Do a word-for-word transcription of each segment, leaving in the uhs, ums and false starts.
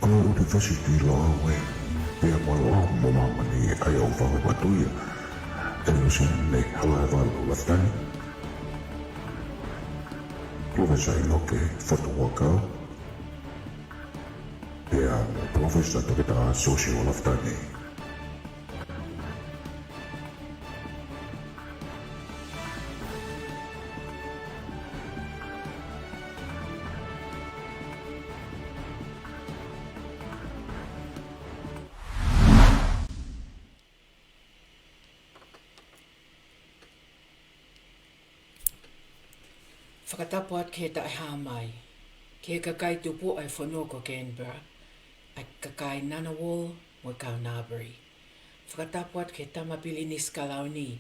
Ko e ʻUnivēsiti Loʻau ē, pea mo Loʻau mo Māmani ʻa ia ʻoku fakapatruʻia ʻe Luseane Halaevalu Lafitani, Palōfesa ʻInoke Fotu Huʻakau, pea mo Palōfesa Toketā Siosiua Lafitani. Fakatapu atu ki he Taʻehāmai, ki he kakai tupuʻa ʻo e fonua ko Canberra, ʻa e kakai Ngunnawal mo e kau Ngambri. Fakatapu atu ki he Tama Pilinisi Kalauni,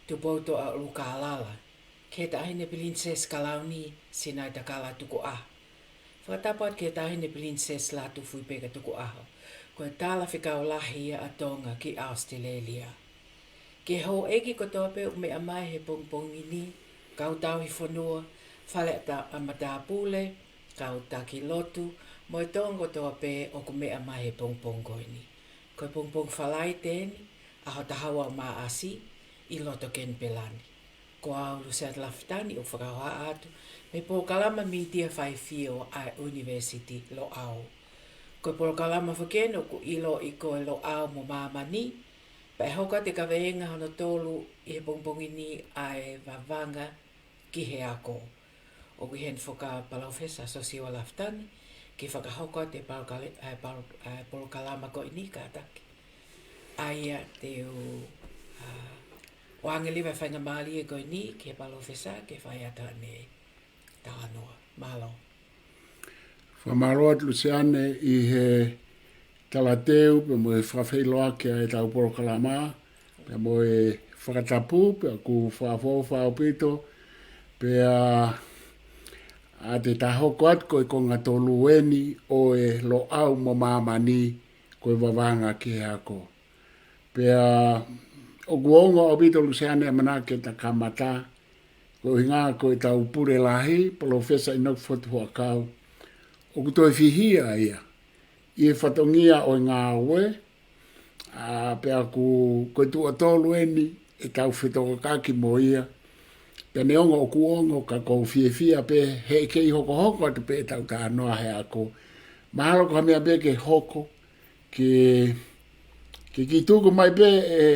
Tupoutoʻa ʻUlukālala, ki he Taʻahine Pilinisesi Kalauni, Sinaitakala Tukuʻaho. Fakatapu atu ki he Taʻahine Pilinisesi Lātūfuipeka Tukuʻaho, ko e Talafekau Lahi ia ʻa Tonga ki ʻAositelēlia. Ki he houʻeiki kotoa pē ʻoku meʻa mai he pongipongi ni, kau tauhi fonua, fale ʻa ta-, ʻa matāpule, kau taki lotu, mo e Tonga kotoa pē ʻoku meʻa mai he pongipongi ko eni. Ko e pongipongi Falaite eni, ʻaho taha ua ʻo Māʻasi, ʻi loto Kenipela ni. Ko au Luseane Lafitani ʻoku fakahohaʻa atu mei he polokalama mītia faifio ʻa e ʻUnivēsiti Loʻau. Ko e polokalama foki eni ʻoku ʻiloʻi ko e Loʻau mo Māmani, pea ʻe hoko atu e kaveinga hono tolu ʻi he pongipongi ni ʻa e Vavanga ki he Ako. ʻOku ʻi heni foki ʻa Palōfesa Siosiua Lafitani ke fakahoko atu e palokale-, ʻa e palo-, ʻa e polokalama ko eni kātaki. ʻA ia te u, ʻa, ʻoange leva e faingamālie ko eni ki he Palōfesa ke fai atu ʻene talanoa. Mālō. Fakamālō atu Luseane ʻi he talateu, pea mo e fakafeʻiloaki ʻa ʻetau polokalama, pea mo e fakatapu, pea ʻoku fakaʻofoʻofa ʻaupito, pea ʻa te ta hoko atu ko e konga tolu eni ʻo e Loʻau mo Māmani, ko e Vavanga ki he Ako. Pea ʻoku ongo ʻaupito Luseane ʻamanaki ke ta kamata, ko e ʻuhinga ko ʻetau pule lahi, Palōfesa ʻInoke Fotu Huʻakau, ʻoku toe fihia ia ʻi he fatongia ʻo e ngāue, ʻa, pea ʻoku, ko e tuʻo tolu eni ʻetau fetokaki mo ia. Pea neongo ʻoku ongo ka ʻoku ou fiefia pē he ʻe kei hokohoko atu pē ʻetau talanoa he ako. Mahalo ko ha meʻa pē ke hoko, ke, ke kiʻi tuku mai pē ʻe,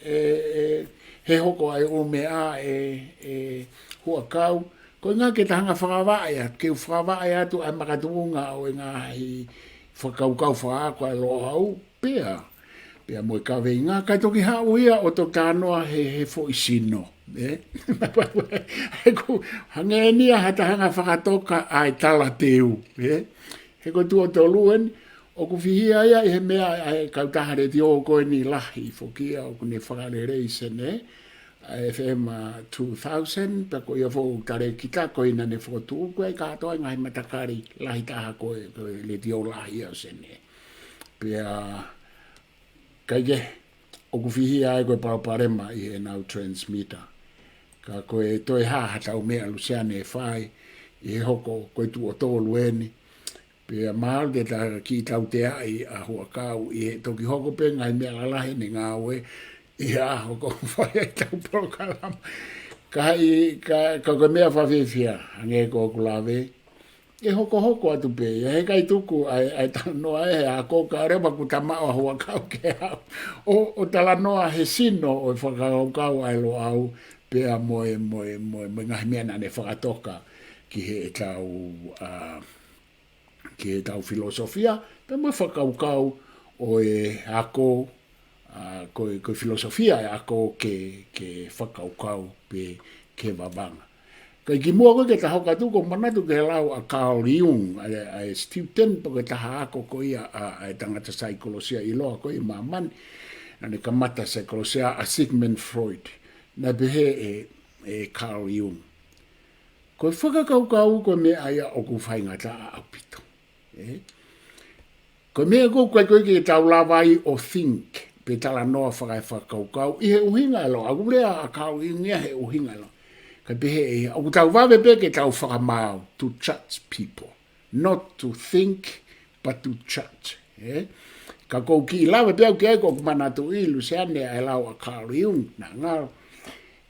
ʻe, ʻe, he hoko ʻa e ʻū meʻa ʻe, ʻe Huʻakau. Ko e ʻuhinga ke ta hanga fakavaʻe atu, ke u fakavaʻe atu ʻa e makatuʻunga ʻo e ngaahi fakakaukau fakaako ʻa e Loʻau, pea, pea mo e kaveinga, kae toki haʻu ia ʻo toki talanoa he, he foʻi sino, ē? He ʻoku hangē eni ia ha ta hanga fakatoka ʻa e talateu, ē? He ko e tuʻo tolu eni, ʻoku fihia ia ʻi he meʻa ʻa e kautaha letiō ko eni lahi foki ia ʻoku ne fakalelei ʻi Senē, ʻa e F M two thousand, pea ko ia foki ʻoku talēkita ko ia naʻa ne fokotuʻu, ko e kātoa e ngaahi matakali lahi taha ko e, ko e letiō lahi ia ʻo Senē. Pea, kae kehe, ʻoku fihia ai ko e palopalema ʻi heʻenau transmitter. Ka ko e toe hā ha tau meʻa Luseane ʻe fai, ʻi he hoko ko e tuʻo tolu eni. Pea mahalo te ta kiʻi tauteaʻi ʻa Huʻakau ʻi he toki hoko pē ngaahi meʻa lalahi ʻene ngāue ʻi he ʻaho ʻoku fai ai ʻetau polokalama. Ka ʻi, ka, ka ko e meʻa fakafiefia, hangē ko ʻeku lave, ʻe hokohoko atu pē ia, he ʻikai tuku ʻa e, ʻa e talanoa ʻe he ako kae ʻoua kuo ta maʻu ʻa Huʻakau ke haʻu ʻo, ʻo talanoa he sino ʻo e fakakaukau ʻa e Loʻau, pea mo e, mo e, mo e, mo e ngaahi meʻa naʻa ne fakatoka ki heʻetau, ʻa, ki heʻetau filosofia, pea mo e fakakaukau ʻo e ako, ʻa, ko e, ko e filosofia ʻa e ako ke, ke fakakaukau pe ke vavanga. Kae kimuʻa ko ē ke ta hoko atu ʻoku ou manatu ki he lau ʻa Carl Jung, ʻa e, ʻa e student pe ko e taha ako ko ia ʻa, ʻa e tangata saikolosia ʻiloa ko ia ʻi māmani, naʻa ne kamata saikolosia ʻa Sigmund Freud. Naʻe pehē ʻe, ʻe Carl Jung, ko e fakakaukau ko e meʻa ia ʻoku faingataʻa ʻaupito. Ē? Ko e meʻa ʻoku ʻikai ko ē ke tau lava ai ʻo think, pe talanoa fakaefakakaukau, ʻi he ʻuhinga ʻa e Loʻau, ʻoku lea ʻa Carl Jung ia he ʻuhinga ʻa e Loʻau. Kae pehē ʻe ia, ʻoku tau vave pē ke tau fakamaau, to judge people, not to think Buttigieg, ē? Ka ʻoku ou kiʻi lave pē au ki ai, ko ʻeku manatuʻi, Luseane, ʻa e lau ʻa Carl Jung, naʻa ngalo.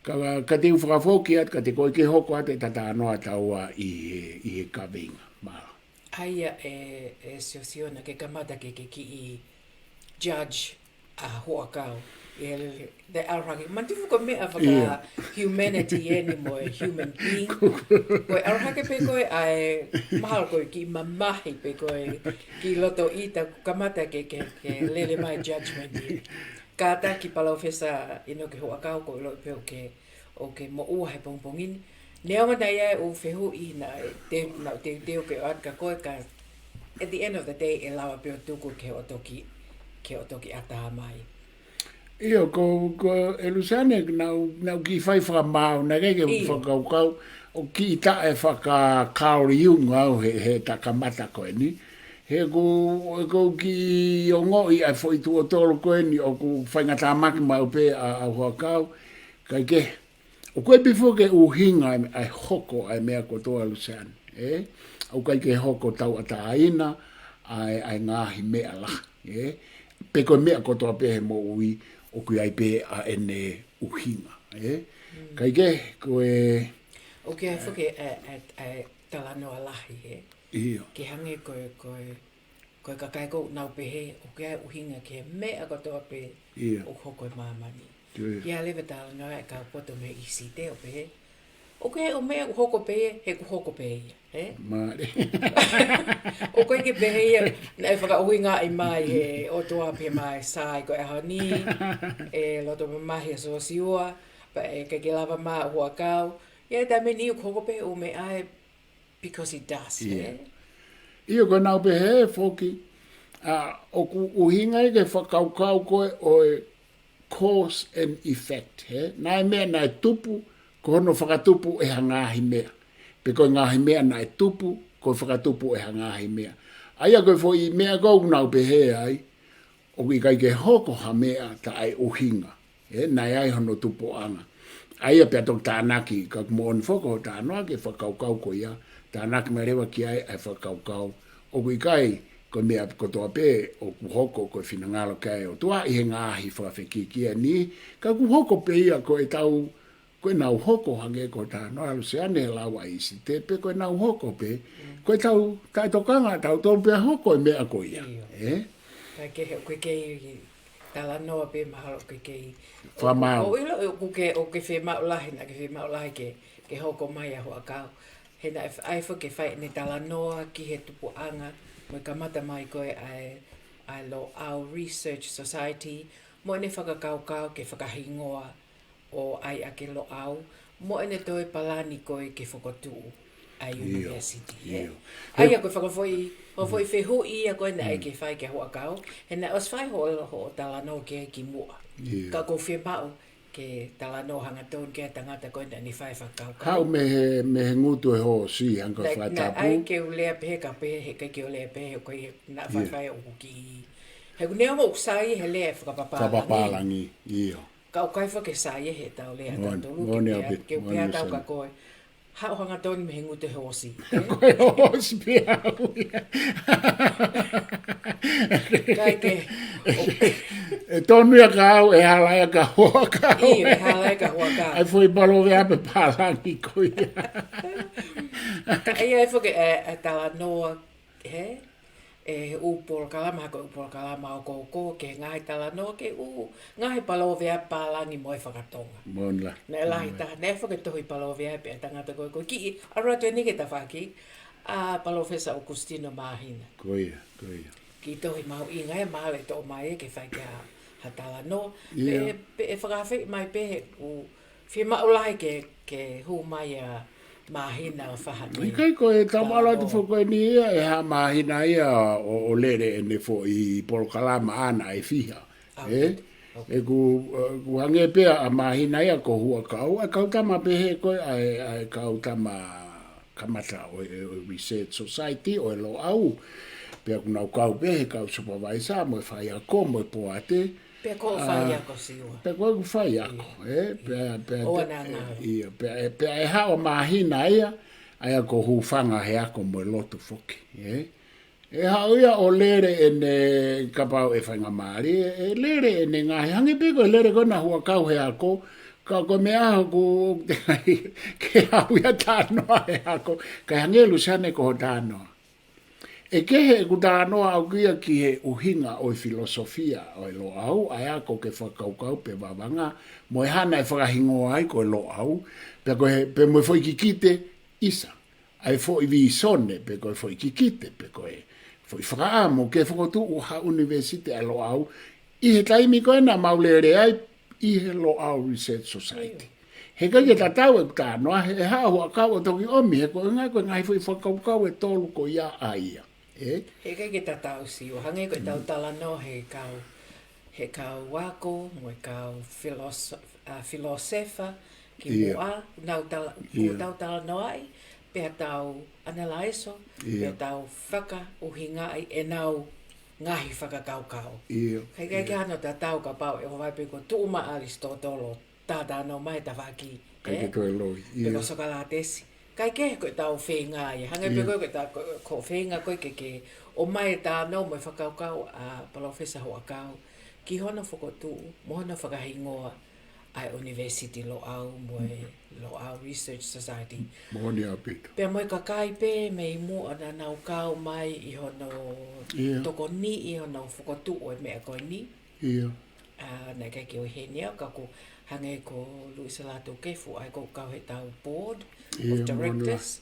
Ka, ka te u fakafoki atu, ka te ko e ke hoko atu e talanoa ʻa taua ʻi he, ʻi he kaveinga. Mālō. ʻA ia ē, ē Siosiua, naʻa ke kamata ke, ke kiʻi judge ʻa Huʻakau. ʻI he lele, te ʻalu hake. Manatuʻi ko e meʻa faka-humanity eni mo e human being. Ko e ʻalu hake pē ko ē ʻa e mahalo ko e kiʻi mamahi pē ko e kiʻi loto ʻita, kamata ke, ke, ke lele mai judgment ia. Kātaki Palōfesa ʻInoke Huʻakau, ʻoku ou ʻiloʻi pē ʻoku ke, ʻoku ke moʻua he pongipongi ni. Neongo naʻe ʻi ai e ʻū fehuʻi naʻe te, naʻa te, te ʻoku ke ʻoatu kia koe ka, at the end of the day, ʻe lava pē ʻo tuku ke ʻotoki, ke ʻotoki ʻatā mai. ʻIo, ko, ko e Luseane, naʻa ku, naʻa ku kiʻi fai fakamaau, naʻe ʻikai ke u fakakaukau, ʻo kiʻi taʻe faka-Carl Jung au he, he taʻu kamata ko eni. He ʻoku, ʻoku ou kiʻi ongoʻi ʻa e foʻi tuʻo tolu ko eni, ʻoku faingatāmaki maʻu pē ʻa, ʻa Huʻakau, kae kehe. ʻOku ʻikai pē foki ke ʻuhinga ʻa e, ʻa e hoko ʻa e meʻa kotoa, Luseane, ē? ʻOku ʻikai ke hoko tauʻatāina ʻa e, ʻa e ngaahi meʻa lahi, ē? Pe ko e meʻa kotoa pē he moʻui, ʻoku ʻi ai pē ʻa ʻene ʻuhinga, ē? Kae kehe, ko e ʻOku ʻi ai foki e, e, e talanoa lahi, ē? ʻIo. Ke hangē ko e, ko e, ko e kakai ʻoku nau pehē, ʻoku ʻi ai e ʻuhinga ki he meʻa kotoa pē ʻoku hoko ʻi māmani. ʻIo. Ki he leva talanoa e kau poto mei ʻIsite ʻo pehē, ʻoku ʻi ai e ʻū meʻa ʻoku hoko pē ia, he ʻoku hoko pē ia, ē? Mālie. ʻOku ʻikai ke pehē ia, naʻe fakaʻuhingaʻi mai he ʻOtua pē mai sai ko e ʻaho ni, e loto mamahi ʻa Siosiua, pea ʻe ʻikai ke lava mai ʻa Huʻakau. ʻI he taimi ni ʻoku hoko pē ʻū meʻa ē, because it does, ē? ʻIo, ko ʻenau pehē foki, ʻa, ʻoku ʻuhinga ia ki he fakakaukau ko ē ʻo e cause and effect, ē? Naʻe meʻa naʻe tupu, ko hono fakatupu ʻe ha ngaahi meʻa. Pe ko e ngaahi meʻa naʻe tupu, ko e fakatupu ʻe ha ngaahi meʻa. ʻA ia ko e foʻi meʻa ko ē ʻoku nau pehē ai, ʻoku ʻikai ke hoko ha meʻa taʻe ʻuhinga. Ē, naʻe ʻi ai hono tupuʻanga. ʻA ia pea toki tānaki, ka ʻoku moʻoni foki hoʻo talanoa ki he fakakaukau ko ia, tānaki mai leva ki ai ʻa e fakakaukau. ʻOku ʻikai, ko e meʻa kotoa pē ʻoku hoko ko e finangalo ki ai e ʻOtua ʻi he ngaahi fakafekiki ʻa e niʻihi, ka ʻoku hoko pē ia ko ʻetau, ko ʻenau hoko hangē ko e talanoa ʻa Luseane he lau ʻa ʻIsite pe ko ʻenau hoko pē, ko ʻetau taʻetokanga ʻatautolu pea hoko e meʻa ko ia. ʻIo. Ē? Kae kehe ʻoku ke kei talanoa pē mahalo ʻoku ke kei. Fakamaau. ʻOku, ʻoku ʻilo, ʻoku ke, ʻoku ke fiemaʻu lahi, naʻa ke fiemaʻu lahi ke, ke hoko mai ʻa Huʻakau. He naʻe f-, ʻai foki ke fai ʻene talanoa ki he tupuʻanga, mo e kamata mai ko ē ʻa e, ʻa e Loʻau Research Society, mo ʻene fakakaukau ke fakahingoa ʻo ʻai ʻaki e Loʻau, mo ʻene toe palani ko ē ke fokotuʻu ʻa e university, ē? ʻIo. ʻA ia ko e fakafoʻi, fakafoʻi fehuʻi ia ko ē naʻe ʻikai ke fai kia Huʻakau, he naʻe ʻosi fai hoʻo, hoʻo talanoa ki ai kimuʻa. ʻIo. Ka ʻoku ou fiemaʻu ke talanoa hangatonu ki he tangata ko ē naʻa ne fai e fakakaukau. Haʻu mei he, mei he ngutu ʻo e hoosi, hangē ko e fakatapu. Naʻe ʻai ke u lea pehē ka pehē, he ʻikai ke u lea pehē, ko e naʻa faifai ʻoku kiʻi. He ʻoku neongo ʻoku sai he lea fakapapālangi. Fakapapālangi, ʻio. Ka ʻoku ʻikai foki ke sai ia he tau lea ʻatautolu, ke u pehē atu kia koe. Haʻu hangatonu mei he ngutu ʻo e hoosi. Ko e hoosi pē au ia. Kae kehe. ʻE tonu ia kia au, ʻe hala ia kia Huʻakau. ʻIo, ʻe hala ia kia Huʻakau. ʻAi foʻi paloveape pālangi ko ia. Ka ʻi ai foki e, e talanoa, he? ʻE he ʻū polokalama, ha ko e ʻū polokalama ʻoku ou kō ki he ngaahi talanoa ki he ʻū ngaahi paloveape pālangi mo e fakatonga. Moʻoni lahi. Naʻe lahi taha, naʻe foki e tohi paloveape ʻa e tangata ko ē, ko e kiʻi ʻalu atu eni ki he tafaʻaki ʻa Palōfesa ʻOkusitino Māhina. Ko ia, ko ia. Kiʻi tohi mahuʻinga ē, mahalo ʻe toʻo mai ē ke fai ki ai ha talanoa. ʻIo. Pe, pe ʻe fakaafeʻi mai pē he ʻoku fiemaʻu lahi ke, ke hū mai ʻa Māhina ʻo fai ha kiʻi talanoa. ʻIkai, ko e tau ʻalu atu foki eni ia, ʻe haʻu Māhina ia ʻo, ʻo lele ʻene foʻi polokalama ʻaʻana ʻe fiha. ʻA ia. ʻOku, ʻoku hangē pē ʻa Māhina ia ko Huʻakau, ʻa e kau tama pehē ko ē, ʻa e, ʻa e kau tama kamata ʻo e, ʻo e Research Society ʻo e Loʻau. Pea ʻoku nau kau pē he kau supervisor, mo e faiako, mo e poate. Pea ko e faiako Siua. Pea ko e faiako, ē? Pea, pea, ʻio, pea ʻe haʻu ʻa Māhina ia, ʻa ia ko e hūfanga he ako mo e lotu foki, ē? ʻE haʻu ia ʻo lele ʻene, kapau ʻe faingamālie, ʻe lele ʻene ngaahi, hangē pē ko e lele ko ena huʻakau he ako, ka ko e meʻa ʻoku te ngai ke haʻu ia talanoa he ako, kae hangē Luseane ko hoʻo talanoa. ʻE kehe ʻeku talanoa ʻaʻaku ia ki he ʻuhinga ʻo e filosofia ʻo e Loʻau, ʻa e ako ke fakakaukau pe vavanga, mo e hā naʻe fakahingoa ai ko e Loʻau, pea ko e, pea mo e foʻi kikite ʻisa. ʻA e foʻi vīsone, pe ko e foʻi kikite, pe ko e foʻi fakaʻamu ke fokotuʻu ha ʻunivēsiti ʻa e Loʻau, ʻi he taimi ko ē naʻa mau lele ai, ʻi he Loʻau Research Society. He ʻikai ke tatau ʻeku talanoa, he, he haʻu huʻakau ʻo toki ʻomi, he ko e ngaahi, ko e ngaahi foʻi fakakaukau ʻe tolu ko ia ʻa ia. ʻE? He ʻikai ke tatau, Siua, hangē ko ʻetau talanoa he kau, he kau ako, mo e kau filos-, ʻa, filōsefa, ki muʻa, nau tala-, ko ʻetau talanoaʻi, pea tau ʻanalaiso, pea tau fakaʻuhingaʻi ʻenau ngaahi fakakaukau. ʻIo. He ʻikai ke hano tatau kapau ʻe ʻohovai pē ko e tuʻu mai ʻa ʻAlisitōtolo, talanoa mai tafaʻaki, ʻikai ke toe loi, pe ko Sokalātesi. ʻIkai ke, ko ʻetau feinga ia. Hangē pē ko e, ko ʻetau, ko, ko e feinga ko ē ke, ke ʻomai e talanoa mo e fakakaukau ʻa Palōfesa Huʻakau ki hono fokotuʻu, mo hono fakahingoa ʻa e ʻUnivēsiti Loʻau, mo e Loʻau Research Society. Moʻoni ʻaupito. Pea mo e kakai pē mei muʻa naʻa nau kau mai ʻi hono tokoniʻi hono fokotuʻu e meʻa ko eni. ʻIo. ʻA, naʻe ʻikai ke u ʻi heni au, ka ko e hangē ko Luisa Lātūkefu, ʻa ia ʻoku kau heʻetau board of directors.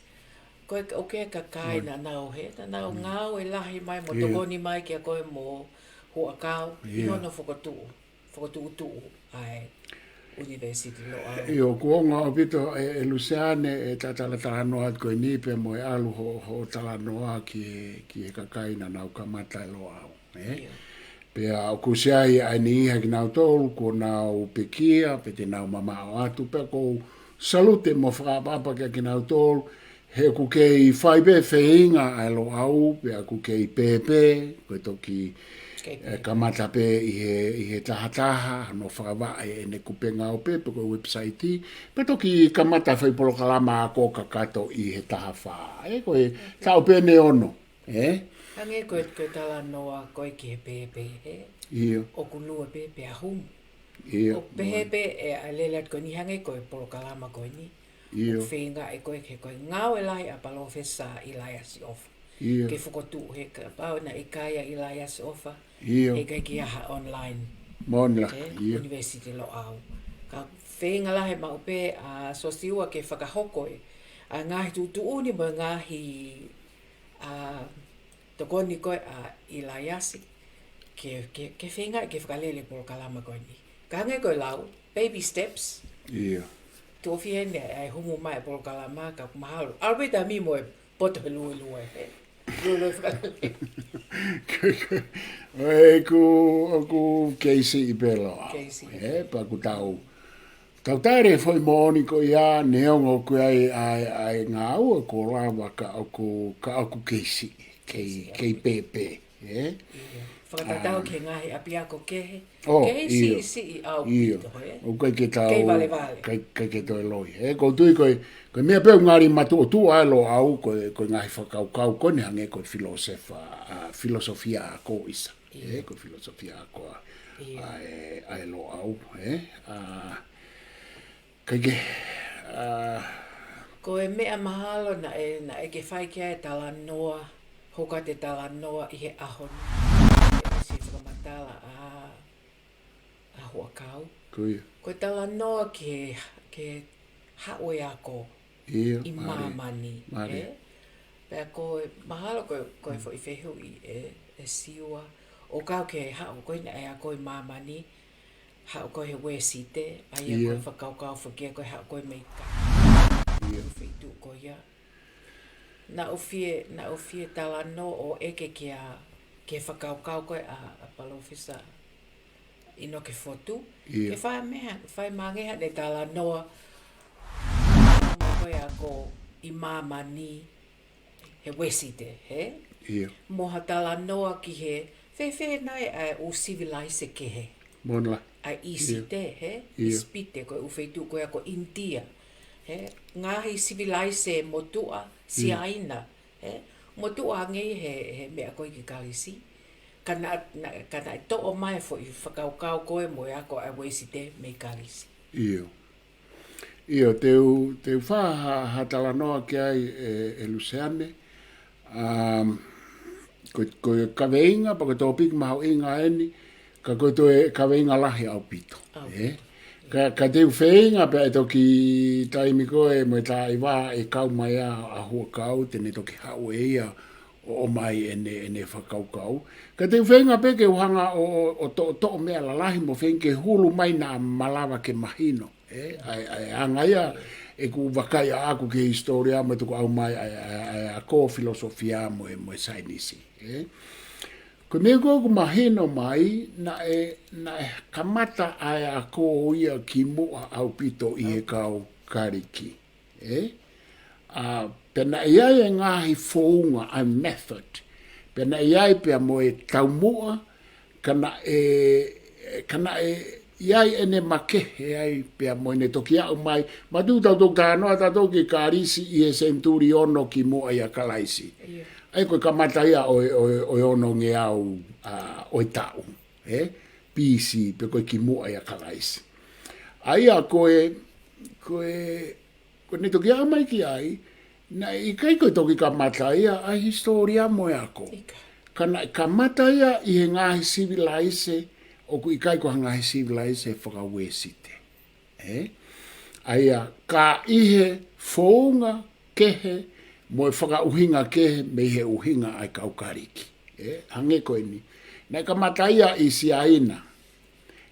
Ko e, ʻoku ʻi ai e kakai naʻa nau he, naʻa nau ngāue lahi mai mo tokoni mai kiate koe mo Huʻakau, ʻi hono fokotuʻu, fokotuʻutuʻu ʻa e ʻUnivēsiti Loʻau. ʻIo, kuonga ʻaupito ʻe, ʻe Luseane, ʻe ta talatalanoa atu ko eni pea mo e ʻalu hoʻo, hoʻo talanoa ki he, ki he kakai naʻa nau kamata e Loʻau. ʻE? Pea ʻoku ʻi ai ʻa e niʻihi ʻa kinautolu, kuo nau pekia, pe te nau mamaʻo atu, pea ʻoku ou salute mo fakaʻapaʻapa kia kinautolu, he ʻoku kei fai pē feinga ʻa e Loʻau, pea ʻoku kei pēpē, ko e toki, ʻe, kamata pē ʻi he, ʻi he tahataha, hono fakavaʻe ʻene kupenga ope, pe ko e website, pea toki kamata fai polokalama ako kakato ʻi he tahafā. ʻE, ko e taʻu pē ʻe ono. ʻE? Hangē ko e, ko e talanoa ko ē ki he pēpē, he? ʻIo. ʻOku lue pē pea humu. ʻIo, ʻoku pehē pē ʻe ʻa e lele atu ko eni hangē ko e polokalama ko eni. ʻIo. ʻOku feinga ʻe ko e, he ko e ngāue lahi ʻa Palōfesa ʻIlaiasi ʻOfa. ʻIo. Ke fokotuʻu he kapau naʻe ʻikai ʻa ʻIlaiasi ʻOfa. ʻIo. He ʻikai ke ʻi ai ha online. Moʻoni lā, ʻIo. ʻUnivēsiti Loʻau. Ka feinga lahi maʻu pē ʻa Siosiua ke fakahoko e, ʻa e ngaahi tuʻutuʻuni mo e ngaahi ʻa, tokoni ko ē ʻa ʻIlaiasi, ke, ke, ke feinga ke fakalele polokalama ko eni. Ka hangē ko e lau, baby steps. ʻIo. Tuʻo fiha eni ʻa e humu mai e polokalama ka mahalo. ʻAlu pē taimi mo e poto he luelue, he. Luelue fakalele. ʻOku, ʻoku kei siʻi pē loa. Kei siʻi. He, pea ʻoku tau. Tau tali e foʻi moʻoni ko ia, neongo ʻoku ʻi ai ʻa e, ʻa e ngāue kuo lava ka ʻoku, ka ʻoku kei siʻi, kei, kei pēpē, ʻe? ʻIo. Fakatatau ki he ngaahi ʻapiako kehe. ʻO, kei siʻisiʻi ʻaupito, he? ʻOku ʻikai ke tau, kei valevale. ʻIkai, ʻikai ke toe loi. He, ʻoku ou tui ko e, ko e meʻa pē ʻoku ngali matuʻotuʻa ʻa e Loʻau, ko e, ko e ngaahi fakakaukau ko eni hangē ko e filōsefa, ʻa, filōsofia ako ʻisa. ʻIo. He, ko e filōsofia ako ʻa, ʻIo. ʻa e, ʻa e Loʻau, he? ʻA, Kae kehe, ʻa, Ko e meʻa mahalo naʻe, naʻe ke fai ki ai e talanoa, hoka te talanoa ʻi he ʻaho ni, ʻe ʻosi fakamatala ʻa, ʻa Huʻakau. Ko ia. Ko e talanoa ki he, ki he haʻu e ako ʻIo, ʻi mālie. māmani, Mālie. ʻe? Pea ko e mahalo ko e, ko e foʻi fehuʻi ʻe, ʻe Siua, ʻo kau ki he haʻu ko ena e ako ʻi māmani, haʻu ko ē he Uēsite, ʻa ia ʻIo. ko e fakakaukau foki ko e haʻu ko ē mei ka. ʻIo. Feituʻu ko ia. Naʻa ku fie, naʻa ku fie talanoa ʻo ʻeke ki he, ki he fakakaukau ko ē ʻa, ʻa Palōfesa ʻInoke Fotu. ʻIo. Ke fai meʻa, fai maʻu ange haʻane talanoa ko ē ako ʻi māmani, he Uēsite, he? ʻIo. Mo ha talanoa ki he, fēfē nai ʻa e ʻū sivilaise kehe. Moʻoni lā. ʻA ʻIsite, ʻIo. he? ʻIo. ʻIsipite, ko e ʻū feituʻu ko ia ko ʻInitia, he? Ngaahi sivilaise motuʻa, ʻIo. Siaina, he? Mo tuʻu ange he, he meʻa ko ē ki Kalisi. Ka naʻe, naʻe, ka naʻe toʻo mai foʻi fakakaukau ko ē mo e ako ʻa Uēsite mei Kalisi. ʻIo. ʻIo, te u, te u fai ha, ha talanoa ki ai ē, ʻe Luseane. Um, ko, ko e kaveinga, pe ko e tōpiki mahuʻinga eni, ka ko e toe kaveinga lahi ʻaupito. ʻAupito. Ē? Ka, ka te u feinga pē ʻe toki taimi ko ē mo e taimi ʻe kau mai ʻa, ʻa Huʻakau, te ne toki haʻu ʻe ia ʻo ʻomai ʻene, ʻene fakakaukau. Ka te u feinga pē ke u hanga ʻo, ʻo, ʻo toʻotoʻo meʻa lalahi mo feinga ke hulu mai naʻa malava ke mahino. Ē, ʻa e, ʻa e anga ia ʻeku vakai ʻaʻaku ki he hisitōlia mo e tukuʻau mai ʻa e, ʻa e, ʻa e ako filosofia mo e, mo e saienisi. Ē? Ko e meʻa ko ē ʻoku mahino mai, naʻe, naʻe kamata ʻa e ako ia kimuʻa ʻaupito ʻi he kau Kalisi. Ē? ʻA, pea naʻe ʻi ai e ngaahi founga, ʻa e method. Pea naʻe ʻi ai pea mo e taumuʻa, ka naʻe, ka naʻe ʻi ai ʻene makehe ai pea mo ʻene toki aʻu mai. Matu tau toki talanoa tautolu ki Kalisi ʻi he senituli ono kimuʻa ʻia Kalaisi. ʻIo. ʻA ia ko e kamata ia ʻo e, ʻo e, ʻo e onongeau, ʻa, ʻo e taʻu, ē? B C, pe ko e kimuʻa ʻia Kalaisi. ʻA ia ko e, ko e, ko ʻene toki aʻu mai ki ai, naʻe ʻikai ko e toki kamata ia ʻa e hisitōlia mo e ako. ʻIkai. Ka naʻe kamata ia ʻi he ngaahi sivilaise, ʻoku ʻikai ko ha ngaahi sivilaise faka-Uēsite. Ē? ʻA ia, ka ʻi he founga kehe, mo e fakaʻuhinga kehe, mei he ʻuhinga ʻa e kau Kalisi. Ē? Hangē ko eni. Naʻe kamata ia ʻi Siaina.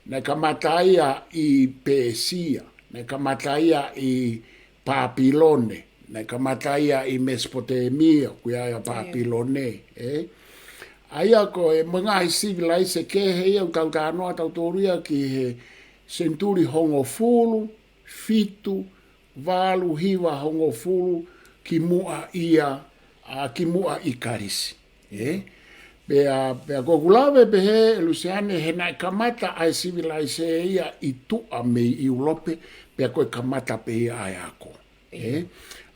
Naʻe kamata ia ʻi Pēsia. Naʻe kamata ia ʻi Pāpilone. Naʻe kamata ia ʻi Mesopotemia, ko ia ʻa ʻIo. Pāpilone. Ē? ʻA ia ko e mo e ngaahi sivilaise kehe ia ʻoku tau talanoa tautolu ia ki he senituli hongofulu, fitu, valu, hiva, hongofulu, kimuʻa ʻia, ʻa, kimuʻa ʻi Kalisi. Ē? Pea, pea ko ʻeku lave pehē ʻe Luseane he naʻe kamata ʻa e sivilaise ia ʻi tuʻa mei ʻIulope, pea ko e kamata pē ia ʻa e ako. Ē?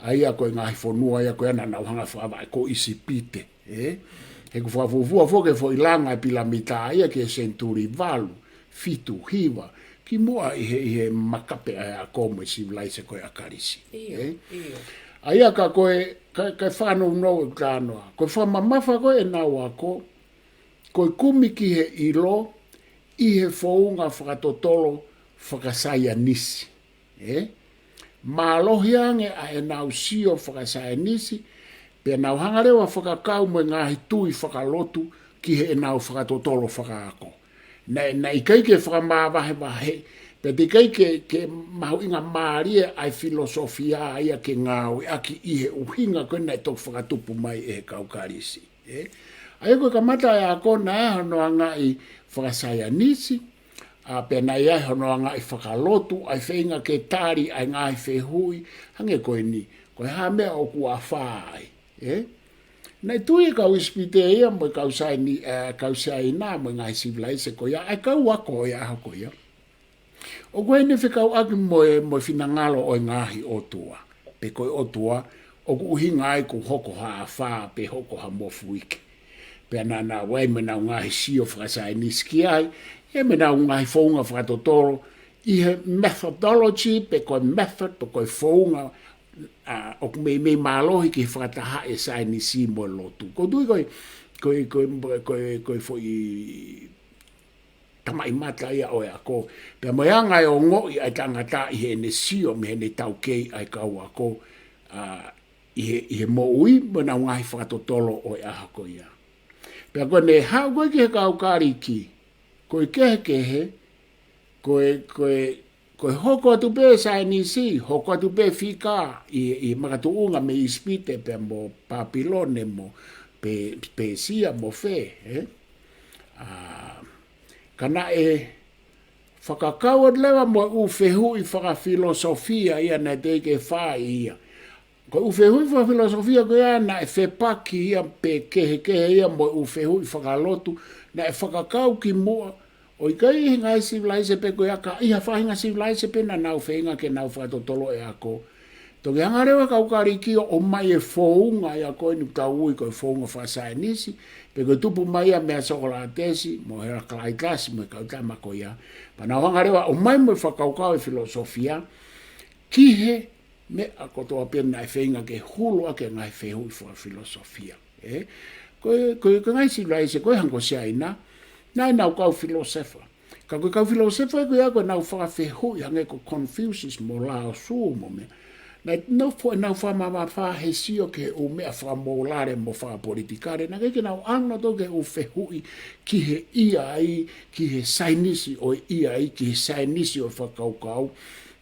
ʻA ia ko e ngaahi fonua ia ko ia naʻa nau hanga fakavaʻe ko ʻIsipite. Ē? He ʻoku fakafuofua foki e foʻi langa e pilamita ia ki he senituli valu, fitu, hiva, kimuʻa ʻi he, ʻi he makape ʻa e ako mo e sivilaise ko ē ʻa Kalisi. ʻIo, ē? ʻIo. ʻA ia ka ko e, ka, ka fakanounou e talanoa. Ko e fakamamafa ko ē ʻenau ako, ko e kumi ki he ʻilo, ʻi he founga fakatotolo fakasaienisi. Ē? Mālohi ange ʻa ʻenau sio fakasaienisi, pea nau hanga leva fakakau mo e ngaahi tui fakalotu ki heʻenau fakatotolo fakaako. Naʻe, naʻe ʻikai ke fakamavahevahe, pea te ʻikai ke, ke mahuʻinga mālie ʻa e filosofia ia ke ngāueʻaki ʻi he ʻuhinga ko ē naʻe toki fakatupu mai ʻe he kau Kalisi. Ē? ʻA ia ko e kamata e ako naʻe hono angaʻi fakasaienisi, ʻa, pea naʻe ʻi ai hono angaʻi fakalotu, ʻa e feinga ke tali ʻa e ngaahi fehuʻi, hangē ko eni, ko e hā e meʻa ʻoku afā ai, ē? Naʻe tui e kau ʻIsipite ia mo e kau Saini-, ē, kau Siaina mo e ngaahi sivilaise ko ia, ʻa e kau ako ʻo e ʻaho ko ia. ʻOku ʻi ai ʻene fekauʻaki mo e, mo e finangalo ʻo e ngaahi ʻotua. Pe ko e ʻotua, ʻoku ʻuhinga ai ʻoku hoko ha afā, pe hoko ha mofuike. Pea naʻa nau ʻi ai mo ʻenau ngaahi sio fakasaienisi ki ai, ʻi ai mo ʻenau ngaahi founga fakatotolo, ʻi he methodology, pe ko e method, pe ko e founga, ʻa, ʻoku meimei mālohi ki he fakatahaʻi e saienisi mo e lotu. ʻOku ou tui ko e, ko e, ko e, ko e, ko e foʻi tamaʻimata ia ʻo e ako. Pea mo e anga e ongoʻi ʻa e tangata ʻi heʻene sio mei heʻene taukei ʻa e kau ako, ʻa, ʻi he, ʻi he moʻui mo ʻenau ngaahi fakatotolo ʻo e ʻaho ko ia. Pea ko ʻene haʻu ko ē ki he kau Kalisi, ko e kehekehe, ko e, ko e, ko e hoko atu pē saienisi, hoko atu pē fika ʻi, ʻi makatuʻunga mei ʻIsipite pea mo Pāpilone mo Pē-, Pēsia mo fē, ē? ʻA, ka naʻe fakakau atu leva mo e ʻū fehuʻi fakafilosofia ia naʻe teʻeki fai ia. Ko e ʻū fehuʻi fakafilosofia ko ia naʻe fepaki ia pe kehekehe ia mo e ʻū fehuʻi fakalotu, naʻe fakakau kimuʻa, ʻo ʻikai ʻi he ngaahi sivilaise pē ko ia ka ʻi ha faʻahinga sivilaise pē naʻa nau feinga ke nau fakatotolo e ako. Toki hanga leva e kau Kalisi ʻo ʻomai e founga ia ko eni ʻoku tau ui ko e founga fakasaienisi, pe ko e tupu mai ia meia Sokolatesi, mo Heraclitus, mo e kau tama ko ia. Pea nau hanga leva ʻo ʻomai mo e fakakaukau e filosofia, ki he meʻa kotoa pē naʻe feinga ke hulu ʻaki e ngaahi fehuʻi fakafilosofia. Ē? Ko e, ko e, ko e ngaahi sivilaise, ko e hangē ko Siaina, naʻe ʻi ai ʻenau kau filosefa. Ka ko e kau filosefa ko ia ko ʻenau fakafehuʻi hangē ko Confucius mo Lao Tzu mo meʻa. Naʻe nofo ʻenau fakamamafa he sio ki he ʻū meʻa fakamōlale mo fakapolitikale. Naʻe ʻikai ke nau ʻalu nautolu ki he ʻū fehuʻi ki he ʻiai, ki he saienisi ʻo e ʻiai, ki he saienisi ʻo e fakakaukau.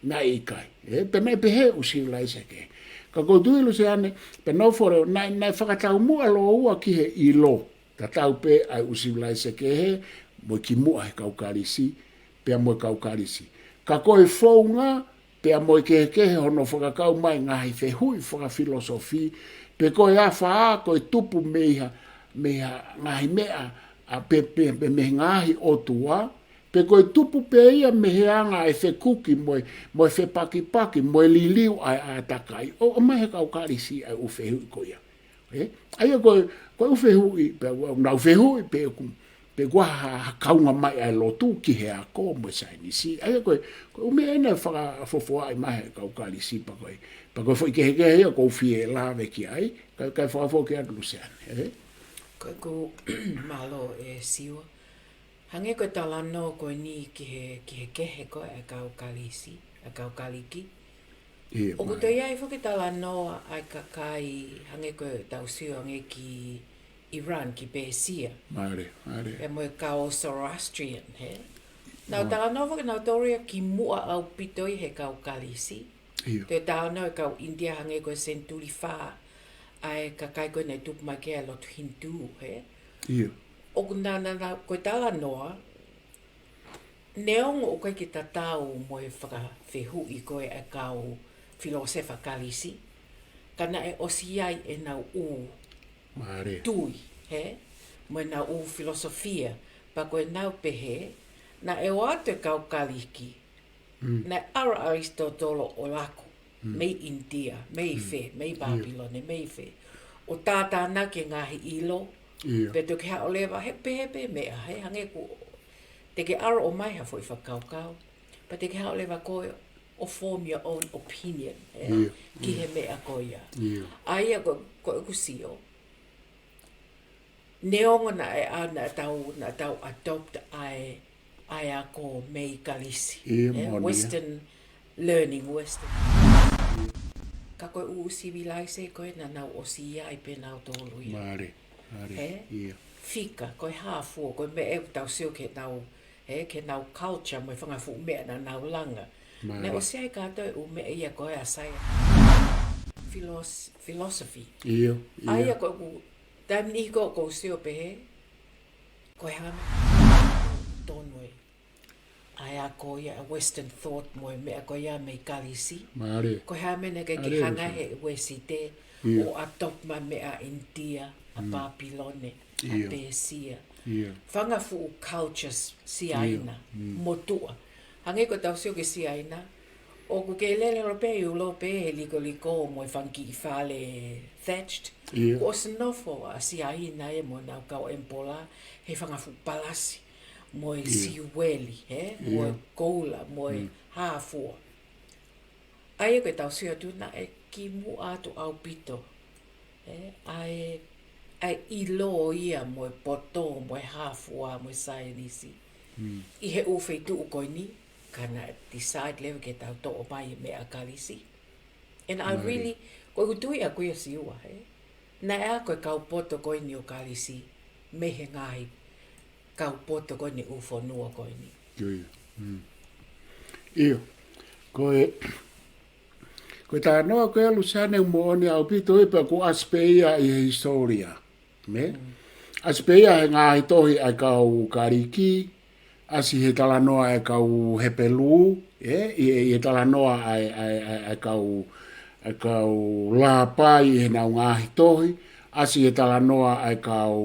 Naʻe ʻikai. Ē, pea naʻe pehē e ʻū sivilaise kehe. Ka ʻoku ou tui Luseane, pea nofo leva, naʻe, naʻe fakataumuʻa lōua ki he ʻilo. Tatau pē ʻa e ʻū sivilaise kehe, mo e kimuʻa he kau Kalisi, pea mo e kau Kalisi. Ka ko e founga, pea mo e kehekehe hono fakakau mai e ngaahi fehuʻi fakafilosofi, pe ko e afā, ko e tupu mei ha, mei ha ngaahi meʻa, ʻa pe, pe, pe mei he ngaahi ʻotua, pe ko e tupu pē ia mei he anga e fekuki mo e, mo e fepakipaki, mo e liliu ʻa e ʻātakai. ʻO, ʻomai he kau Kalisi ʻa e ʻū fehuʻi ko ia. Ē? ʻA ia ko e, ko e ʻū fehuʻi, pe ʻoku nau fehuʻi, pe ʻoku, pe ʻoku ʻi ai ha, ha kaunga mai ʻa e lotu ki he ako mo e saienisi. ʻA ia ko e, ko e ʻū meʻa ena ʻe fakafofoaʻi mai he kau Kalisi pea ko e, pea ko e foʻi kehekehe ia ʻoku ou fie lave ki ai, ka, ka fakafoki atu Luseane, ē? Ko ʻeku mālō ʻe Siua. Hangē ko e talanoa ko eni ki he, ki he kehe ko ē ʻa e kau Kalisi, ʻa e kau Kalisi. ʻIo, ʻoku toe ʻi ai foki e talanoa ʻa e kakai hangē ko ʻetau sio hangē ki Iran, ki Pēsia. Mālie, mālie. Pea mo e kau Zoroastrian, hē? Nau talanoa foki nautolu ia kimuʻa ʻaupito ʻi he kau Kalisi. ʻIo. Toe talanoa e kau ʻInitia hangē ko e senituli fā, ʻa e kakai ko ē naʻe tupu mai ki ai e lotu Hinitū, hē? ʻIo. ʻOku na, na, na, ko e talanoa, neongo ʻoku ʻikai ke tatau mo e fakafehuʻi ko ē ʻa e kau filōsefa Kalisi, ka naʻe ʻosi ʻi ai ʻenau ʻū mālie. Tui, hē? Mo ʻenau ʻū filōsofia, pea ko ʻenau pehē, naʻe ō atu e kau Kalisi, Mm. naʻe ʻalu ʻa ʻAlisitotolo ʻo laku, Mm. mei ʻInitia, mei Mm. fē, mei ʻIo. Pāpilone, mei fē. ʻO tātānaki e ngaahi ʻilo, ʻIo. pea toki haʻu leva, he pehē pē meʻa, he hangē ʻoku te ke ʻalu ʻo ʻomai ha foʻi fakakaukau, pea te ke haʻu leva koe ʻo form your own opinion, ē? ʻIo. Ki he Mm. meʻa ko ia. ʻIo. ʻA ia ko, ko ʻeku sio, neongo naʻe, ʻa, naʻa tau, naʻa tau adopt ʻa e, ʻa e ako mei Kalisi. ʻIo, ē, moʻoni, ē. Western learning, Western. Ka ko e ʻū sivilaise ko ē naʻa nau ʻosi ʻi ai pē nautolu ia. Mālie, mālie, Ē? ʻIo. Fika, ko e hā fua, ko e meʻa ʻoku tau sio ki heʻenau, ē, ki heʻenau culture, mo e fanga fuʻu meʻa naʻa nau langa. Mālie. Naʻe ʻosi ʻi ai kātoa e ʻū meʻa ia ko ē ʻa e science. Philos-, philosophy. ʻIo, ʻA ʻio. ia ko ʻeku, taimi niʻihi ko ē ʻoku ou sio pehē, ko e hā e meʻa tonu ē. ʻA e ako ia, ʻa e Western thought mo e meʻa ko ia mei Kalisi. Mālie. Ko e hā e meʻa naʻe ʻikai ke Mālie, hanga Luseane. he Uēsite ʻIo. ʻo adopt mai e meʻa ʻa ʻInitia, ʻa Mm. Pāpilone, ʻa ʻIo. Pēsia. ʻIo. Fanga fuʻu cultures Siaina, ʻIo. Mm. motuʻa. Hangē ko ʻetau sio ki Siaina, ʻoku ke lele holo pē ʻi ʻIulope he likoliko mo e fanga kiʻi fale thatched. ʻIo. Kuo ʻosi nofo ʻa Siaina ia mo ʻenau kau ʻemipola he fanga fuʻu palasi, mo e ʻIo. siueli, hē? Mo e ʻIo. koula, mo e Mm. hā fua. ʻA ia ko ʻetau sio atu naʻe kimuʻa atu ʻaupito, ē, ʻa e, ʻa e ʻilo ia mo e poto, mo e hā fua, mo e saienisi. Mm. ʻI he ʻū feituʻu ko eni, ka naʻe decide leva ke tau toʻo mai e meʻa ʻa Kalisi. And I Mālie. really, ko ʻeku tui ʻaʻaku ia Siua, ē. Naʻe ako e kau poto ko eni ʻo Kalisi, mei he ngaahi kau poto ko eni ʻū fonua ko eni. ʻIo. Mm. ʻIo. Ko e, ko e talanoa ko ē Luseane moʻoni ʻaupito ē pea ʻoku ʻasi pē ia ʻi he hisitōlia. Mē? Mm. ʻAsi pē ia he ngaahi tohi ʻa e kau Kalisi, ʻasi he talanoa ʻa e kau Hepelū, ē, ʻi he, ʻi he talanoa ʻa e, ʻa e, ʻa e, ʻa e kau, ʻa e kau Lāpai ʻi heʻenau ngaahi tohi, ʻasi he talanoa ʻa e kau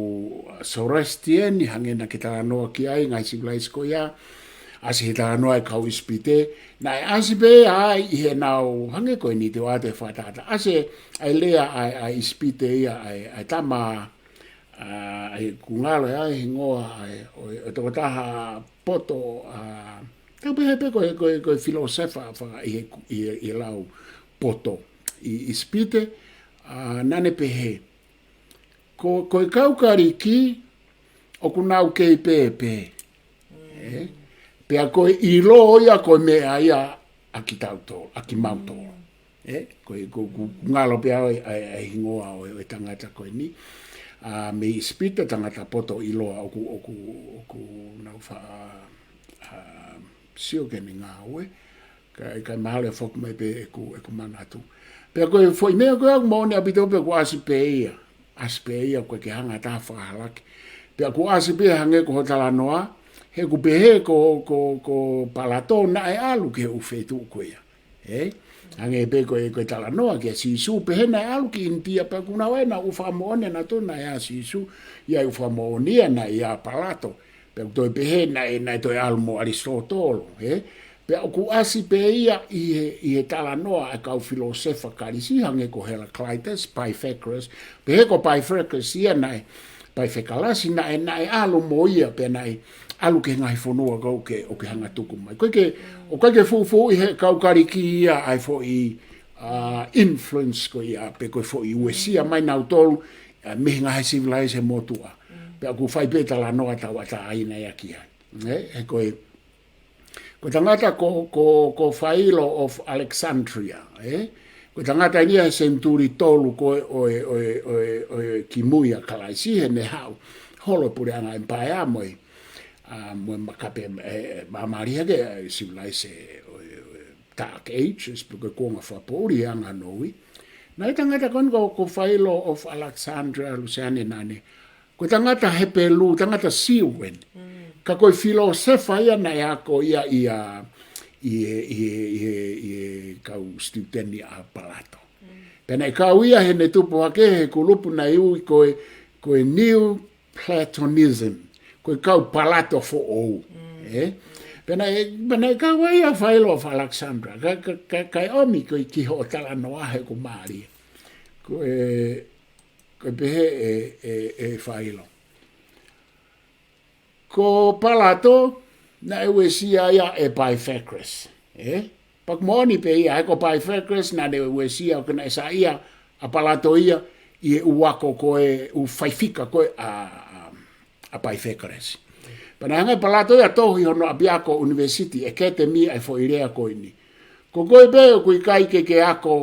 Zoroastrian, hangē naʻa ke talanoa ki ai, ngaahi sivilaise ko ia, ʻasi he talanoa e kau ʻIsipite, naʻe ʻasi pē ia ai ʻi heʻenau hangē ko eni te u ʻoatu e fakatātā. ʻAsi ʻa e lea ʻa e, ʻa e ʻIsipite ia ʻa e, ʻa e tama, ʻa e ʻoku ngalo ai e hingoa ʻa e, ʻo e, ʻo e tokotaha poto, ʻa, tau pehē pē ko e, ko e, ko e filōsefa faka ʻi he, ʻi he, ʻi he lau poto ʻi ʻIsipite, ʻa, naʻa ne pehē. Ko, ko e kau Kalisi, ʻoku nau kei pēpē. ʻE? Pea ko e ʻilo ia ko e meʻa ia ʻa kitautolu, ʻa kimautolu. ʻE? Ko e, ko, ko, ʻoku ngalo pē ʻa e, ʻa e, ʻa e hingoa ʻo e, ʻo e tangata ko eni. ʻA, mei ʻIsipite tangata poto ʻiloa ʻoku, ʻoku, ʻoku nau fa, ʻa, sio ki heʻene ngāue. Ka, ka mahalo ʻe foki mai pē ʻeku, ʻeku manatu. Pea ko e foʻi meʻa ko ē ʻoku moʻoni ʻaupito pē ʻoku ʻasi pē ia. ʻAsi pē ia ʻoku ʻikai ke hanga ha taha fakahalaki. Pea ʻoku ʻasi pē hangē ko hoʻo talanoa, he ʻoku pehē ko, ko, ko Palato naʻe ʻalu ki he ʻū feituʻu ko ia. ʻE? Hangē pē ko e, ko e talanoa kia Sīsū, pehē naʻe ʻalu ki ʻInitia pea ʻoku nau ʻai ʻenau ʻū fakamoʻoni ʻanautolu naʻe ʻa Sīsū, ʻi ai e ʻū fakamoʻoni ia naʻe ʻa Palato. Pea ʻoku toe pehē naʻe, naʻe toe ʻalu mo ʻAlisitōtolo, ʻe? Pea ʻoku ʻasi pē ia ʻi he, ʻi he talanoa ʻa e kau filōsefa Kalisi hangē ko Heraclitus, Pythagoras, pehē ko Pythagoras ia naʻe, Pythagoras naʻe, naʻe ʻalu mo ia pea naʻe ʻalu ki he ngaahi fonua ko ē ʻoku ke, ʻoku ke hanga tuku mai. ʻOku ʻikai ke, ʻoku ʻikai ke fuʻufuʻu ʻi he kau Kalisi ia ʻa e foʻi, ʻa, influence ko ia, pe ko e foʻi uesia mai nautolu, ʻa, mei he ngaahi sivilaise motuʻa. Pea ʻoku fai pē talanoa tauʻatāina ia ki ai. ʻE, he ko e, ko e tangata ko, ko, ko Philo of Alexandria, ʻe? Ko e tangata eni ia he senituli tolu ko ē ʻo e, ʻo e, ʻo e, ʻo e kimui ʻa Kalaisi heʻene haʻu holo e puleʻanga ʻemepaea mo e, ʻa, mo e makape, ʻe, ʻe, māmālie hake, ʻe, sivilaise ʻo e, ʻo e Dark Ages, pe ko e kuonga fakapoʻuli ʻa e anga noui. Naʻe tangata ko eni ko, ko Philo of Alexandria, Luseane, naʻa ne ko e tangata Hepelū, tangata Siu eni. Ka ko e filōsefa ia naʻe ako ia ʻi he, ʻi he, ʻi he, ʻi he, ʻi he kau student ʻa Palato. Pea naʻe kau ia heʻene tupu hake he kulupu naʻe ui ko e, ko e Neo-Platonism. Ko e kau Palato foʻou. ʻE? Pea naʻe, pea naʻe kau ai ʻa Philo of Alexandria. Ka, ka, ka, kae ʻomi ko e ki hoʻo talanoa he ʻoku mālie. Ko e, ko e pehē ʻe, ʻe, ʻe Philo. Ko Palato, naʻe uesia ia ʻe Pythagoras, ʻe? Pea ʻoku moʻoni pē ia, he ko Pythagoras, naʻa ne uesia, ʻoku naʻe saiʻia ʻa Palato ia, ʻi he ʻū ako ko ē, ʻū faifika ko ē ʻa, ʻa, ʻa Pythagoras. Pea naʻe hanga ʻe Palato ia ʻo tohi hono ʻapiako ʻunivēsiti, ʻekatemi ʻa e foʻi lea ko eni. Ko koe pē ʻoku ʻikai ke ke ako,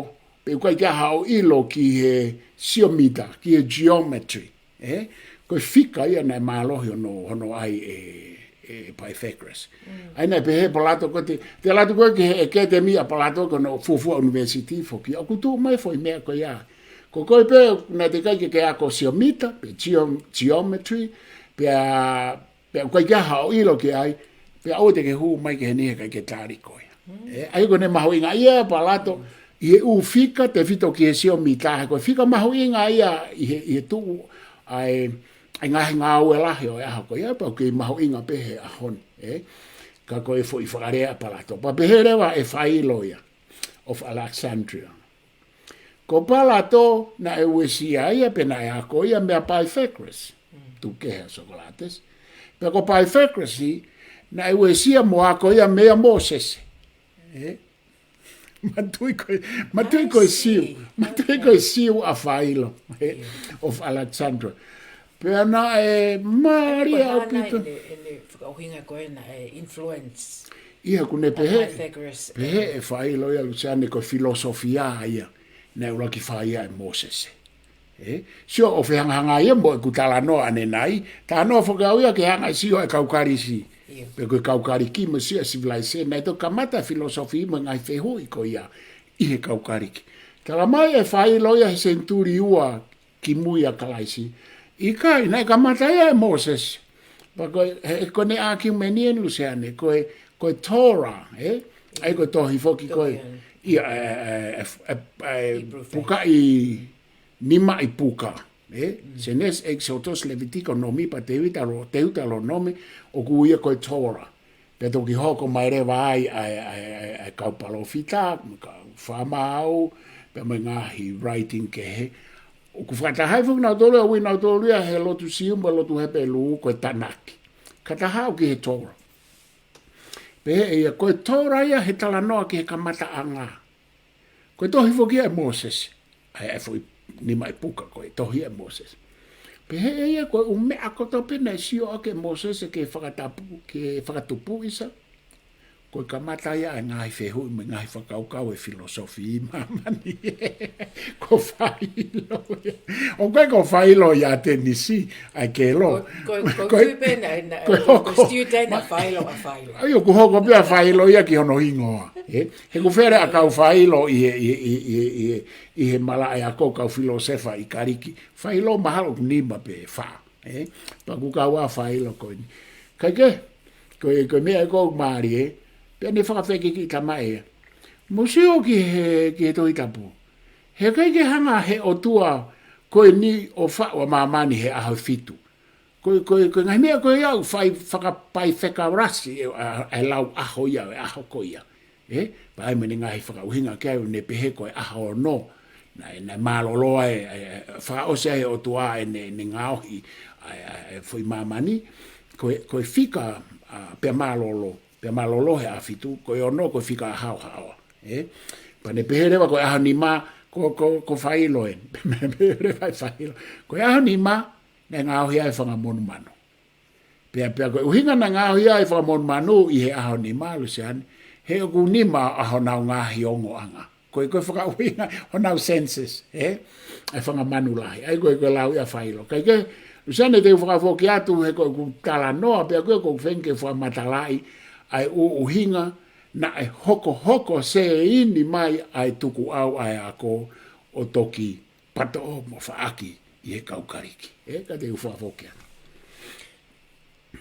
pe ʻoku ʻikai ke ʻi ai haʻo ʻilo ki he siomita, ki he geometry. ʻE? Ko e fika ia naʻe mālohi hono, hono ʻai ʻe, ʻe Pythagoras. ʻA ia naʻe pehē ʻe Palato ko e te, te latu ko ē ki he ʻekatemi ʻa Palato ko hono fuofua ʻunivēsiti foki. ʻOku tuʻu mai e foʻi meʻa ko ia. Ko koe pē naʻe teʻeki ai ke ke ako siomita, pe geo-, geometry, pea pea ʻoku ʻikai ke ʻi ai haʻo ʻilo ki ai, pea ʻoua te ke hū mai ki heni he ʻikai ke tali koe. ʻE, ʻa ia ko ʻene mahuʻinga ia ʻa Palato, ʻi he ʻū fika tefito ki he siomita, he ko e fika mahuʻinga ia ʻi he, ʻi he tuʻu ʻa e, ʻa e ngaahi ngāue lahi ʻo e ʻaho ko ia, pea ʻoku kei mahuʻinga pē he ʻaho ni, ʻe. Ka ko e foʻi fakalea ʻa Palato. Pea pehē leva ʻe Philo ia, of Alexandria. Ko Palato naʻe uesia ia pe naʻe ako ia meia Pythagoras. Tuku kehe ʻa Socrates. Pea ko Pythagoras naʻe uesia mo ako ia meia Mōsese. ʻE? Matui ko e, matui ko e Siu. Matui ko e Siu ʻa Philo. ʻE? Of Alexandria. Pea naʻe mālie ʻaupito. ʻEne, ʻene fakaʻuhinga ko ē naʻe influence ʻi he ʻoku ne pehē, pehē ʻe Philo ia Luseane ko e filōsofia ia naʻe ʻuluaki fai ia ʻe Mōsese. ʻE? Sio ʻo fehangahanga ia mo ʻeku talanoa ʻanenai, talanoa foki au ia ke hanga ʻo sio e kau Kalisi. Pe ko e kau Kalisi mo sio e sivilaise, naʻe toki kamata e filōsofi mo e ngaahi fehuʻi ko ia ʻi he kau Kalisi. Tala mai ʻe Philo ia he senituli ua kimui ʻa Kalaisi. ʻIkai, naʻe kamata ia ʻe Mōsese. Pea ko e, he, ko ʻene ʻākiumeni eni Luseane, ko e, ko e Torah, ʻe? ʻA ia ko e tohi foki ko e, ia, ʻe, ʻe, pukaʻi nimaʻi puka, ʻe? Sēnesi, ʻEkisoto, Levitiko, Nōmipa, Teutalō-, Teutalōnome, ʻoku ui ia ko e Torah. Pea toki hoko mai leva ai ʻa e, ʻa e, ʻa e, ʻa e kau palōfita, kau fakamaau, pea mo e ngaahi writing kehe. ʻOku fakatahaʻi foki nautolu, ʻa ui nautolu ia he lotu Siu mo e lotu Hepelū, ko e Tanakh. Ka taha ʻoku ki he Torah. Pehē ʻe ia, ko e Torah ia he talanoa ki he kamataʻanga. Ko e tohi foki ʻa Mōsese. ʻA e, ʻa e foʻi nima ʻi puka ko e tohi ʻa Mōsese. Pehē ʻe ia ko e ʻū meʻa kotoa pē naʻe sio ʻaki ʻe Mōsese ke fakatapu, ke fakatupu ʻisa. Ko e kamata ia ʻa e ngaahi fehuʻi mo e ngaahi fakakaukau ʻa e filosofia ʻi māmani. Ko Failo ia. ʻOku ʻikai ko Failo ʻi ʻAtenisi, ʻa e kelo. Ko, ko, ko, ko, ko, pē na, na, ko, ko, ko, ko Student ʻa Failo, ʻa Failo. ʻAi, ʻoku hoko pē ʻa Failo ia ki hono hingoa. ʻE? He ʻoku fele ʻa e kau Failo ʻi he, ʻi he, ʻi he, ʻi he, ʻi he, ʻi he malaʻe ako kau filōsefa ʻi Kalisi. Failo mahalo ʻoku nima pe fā, ʻe? Pea ʻoku kau ʻa Failo ko eni. Kae kehe, ko e, ko e meʻa ʻoku mālie, pea ne fakafekikiʻi tamaʻi ia. Mou sio ki he, ki he Tohi Tapu. He ʻikai ke hanga he ʻOtua ko eni ʻo faʻu ʻa māmani he ʻaho fitu. Ko e, ko e, ko e ngaahi meʻa ko ia ʻoku fai fakapaifekalasi ʻe, ʻa, ʻa e lau ʻaho ia, ʻa e ʻaho ko ia. ʻE, pea ʻi ai mo ʻene ngaahi fakaʻuhinga ki ai ʻo ne pehē ko e ʻaho ono. Naʻe, naʻe mālōlō ai, ʻe, ʻe, fakaʻosi ai ʻe he ʻOtua ʻene, ʻene ngaohi, ʻa e, ʻa e, ʻa e foʻi māmani, ko e, ko e fika, ʻa, pea mālōlō, pea mālōlō he ʻaho fitu, ko e ono, ko e fika haohaoa. ʻE, pea ne pehē leva ko e ʻaho nima, ko, ko, ko Failo ē. Pehē leva ʻe Failo. Ko e ʻaho nima, naʻe ngaohi ai e fanga monumanu. Pea, pea ko e ʻuhinga naʻe ngaohi ai e fanga monumanu ʻi he ʻaho nima, Luseane, he ʻoku nima ʻa honau ngaahi ongoʻanga. Ko e, ko e fakaʻuhinga honau senses, ʻe? ʻA e fanga manu lahi. ʻAi ko e, ko e lau ia ʻa Failo. Kae kehe, Luseane, te u fakafoki atu he ko ʻeku talanoa, pea ko e, ko ʻeku feinga ke fakamatalaʻi ʻa e ʻū ʻuhinga naʻe hokohoko sēini mai ʻa e tukuʻau ʻa e ako ʻo toki patoʻo mo faʻaki ʻi he kau Kalisi. ʻE, ka te u fakafoki atu.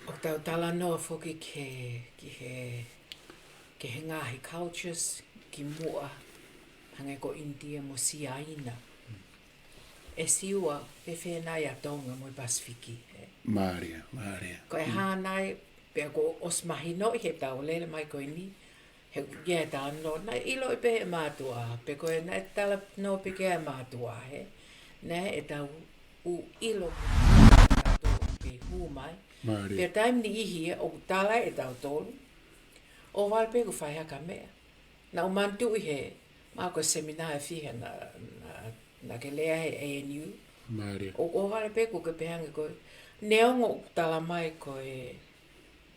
ʻOku tau talanoa foki ki he, ki he, ki he ngaahi cultures kimuʻa, hangē ko ʻInitia mo Siaina. ʻE Siua, pehē nai ʻa Tonga mo e Pasifiki, ʻe? Mālie, mālie. Ko e hā nai, pea kuo ʻosi mahinoʻi he tau lele mai ko eni, he ʻoku ʻi ai e talanoa, naʻe ʻiloʻi pē ʻe he mātuʻa, pe ko e naʻe talanoa pē ki ai e mātuʻa, ʻe? Naʻe ʻetau ʻū ʻilo pe hū mai. Mālie. Pea taimi niʻihi ʻe ʻoku tala ʻe tautolu, ʻohovale pē ʻoku fai hake ha meʻa. Naʻa ku manatuʻi he, mahalo ko e semina ʻe fiha naʻa, naʻa, naʻa ke lea he A N U. Mālie. ʻO, ʻohovale pē ʻoku ke pehē ange ko e, neongo ʻoku tala mai ko e,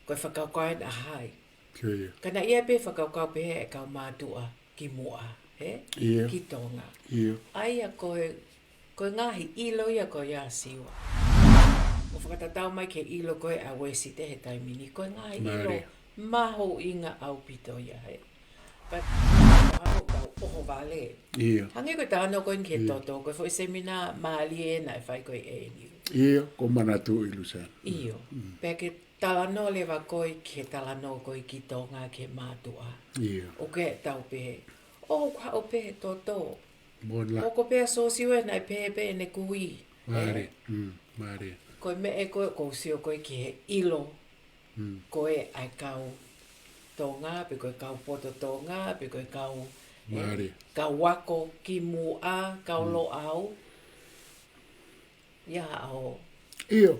ko e fakakaukau ʻa hai. Ko ia. Ka naʻe ʻi ai pē fakakaukau pehē ʻa e kau mātuʻa kimuʻa, ʻe? ʻIo. Ki Tonga. ʻIo. ʻA ia ko e, ko e ngaahi ʻilo ia ko ia ʻa Siua. ʻO fakatatau mai ki he ʻilo ko ē ʻa Uēsite he taimi ni, ko e ngaahi ʻilo Mālie. mahuʻinga ʻaupito ia, ʻe? But, ʻo kau ʻohovale. ʻIo. Hangē ko e talanoa ko eni ki he ʻIo. toto, ko e foʻi semina mālie naʻe fai ko ē ʻe A N U. ʻIo, ʻoku ou manatuʻi, Luseane. ʻIo. Mm. Pea ke talanoa leva ko ē ki he talanoa ko ē ki Tonga ki he mātuʻa. ʻIo. ʻOku ke tau pehē, ʻoku haʻu pē he toto. Mo la. ʻOku pehē ʻa Siosiua naʻe pehē pē ʻene kui. Mālie, ʻe? Mm, mālie. Ko e meʻa ē ko ē ʻoku ou sio ko ē ki he ʻilo. Mm. Ko ē ʻa e kau Tonga, pe ko e kau poto Tonga, pe ko e kau, ʻe, Mālie. kau ako kimuʻa, kau Mm. Loʻau. Ia ʻo. ʻIo,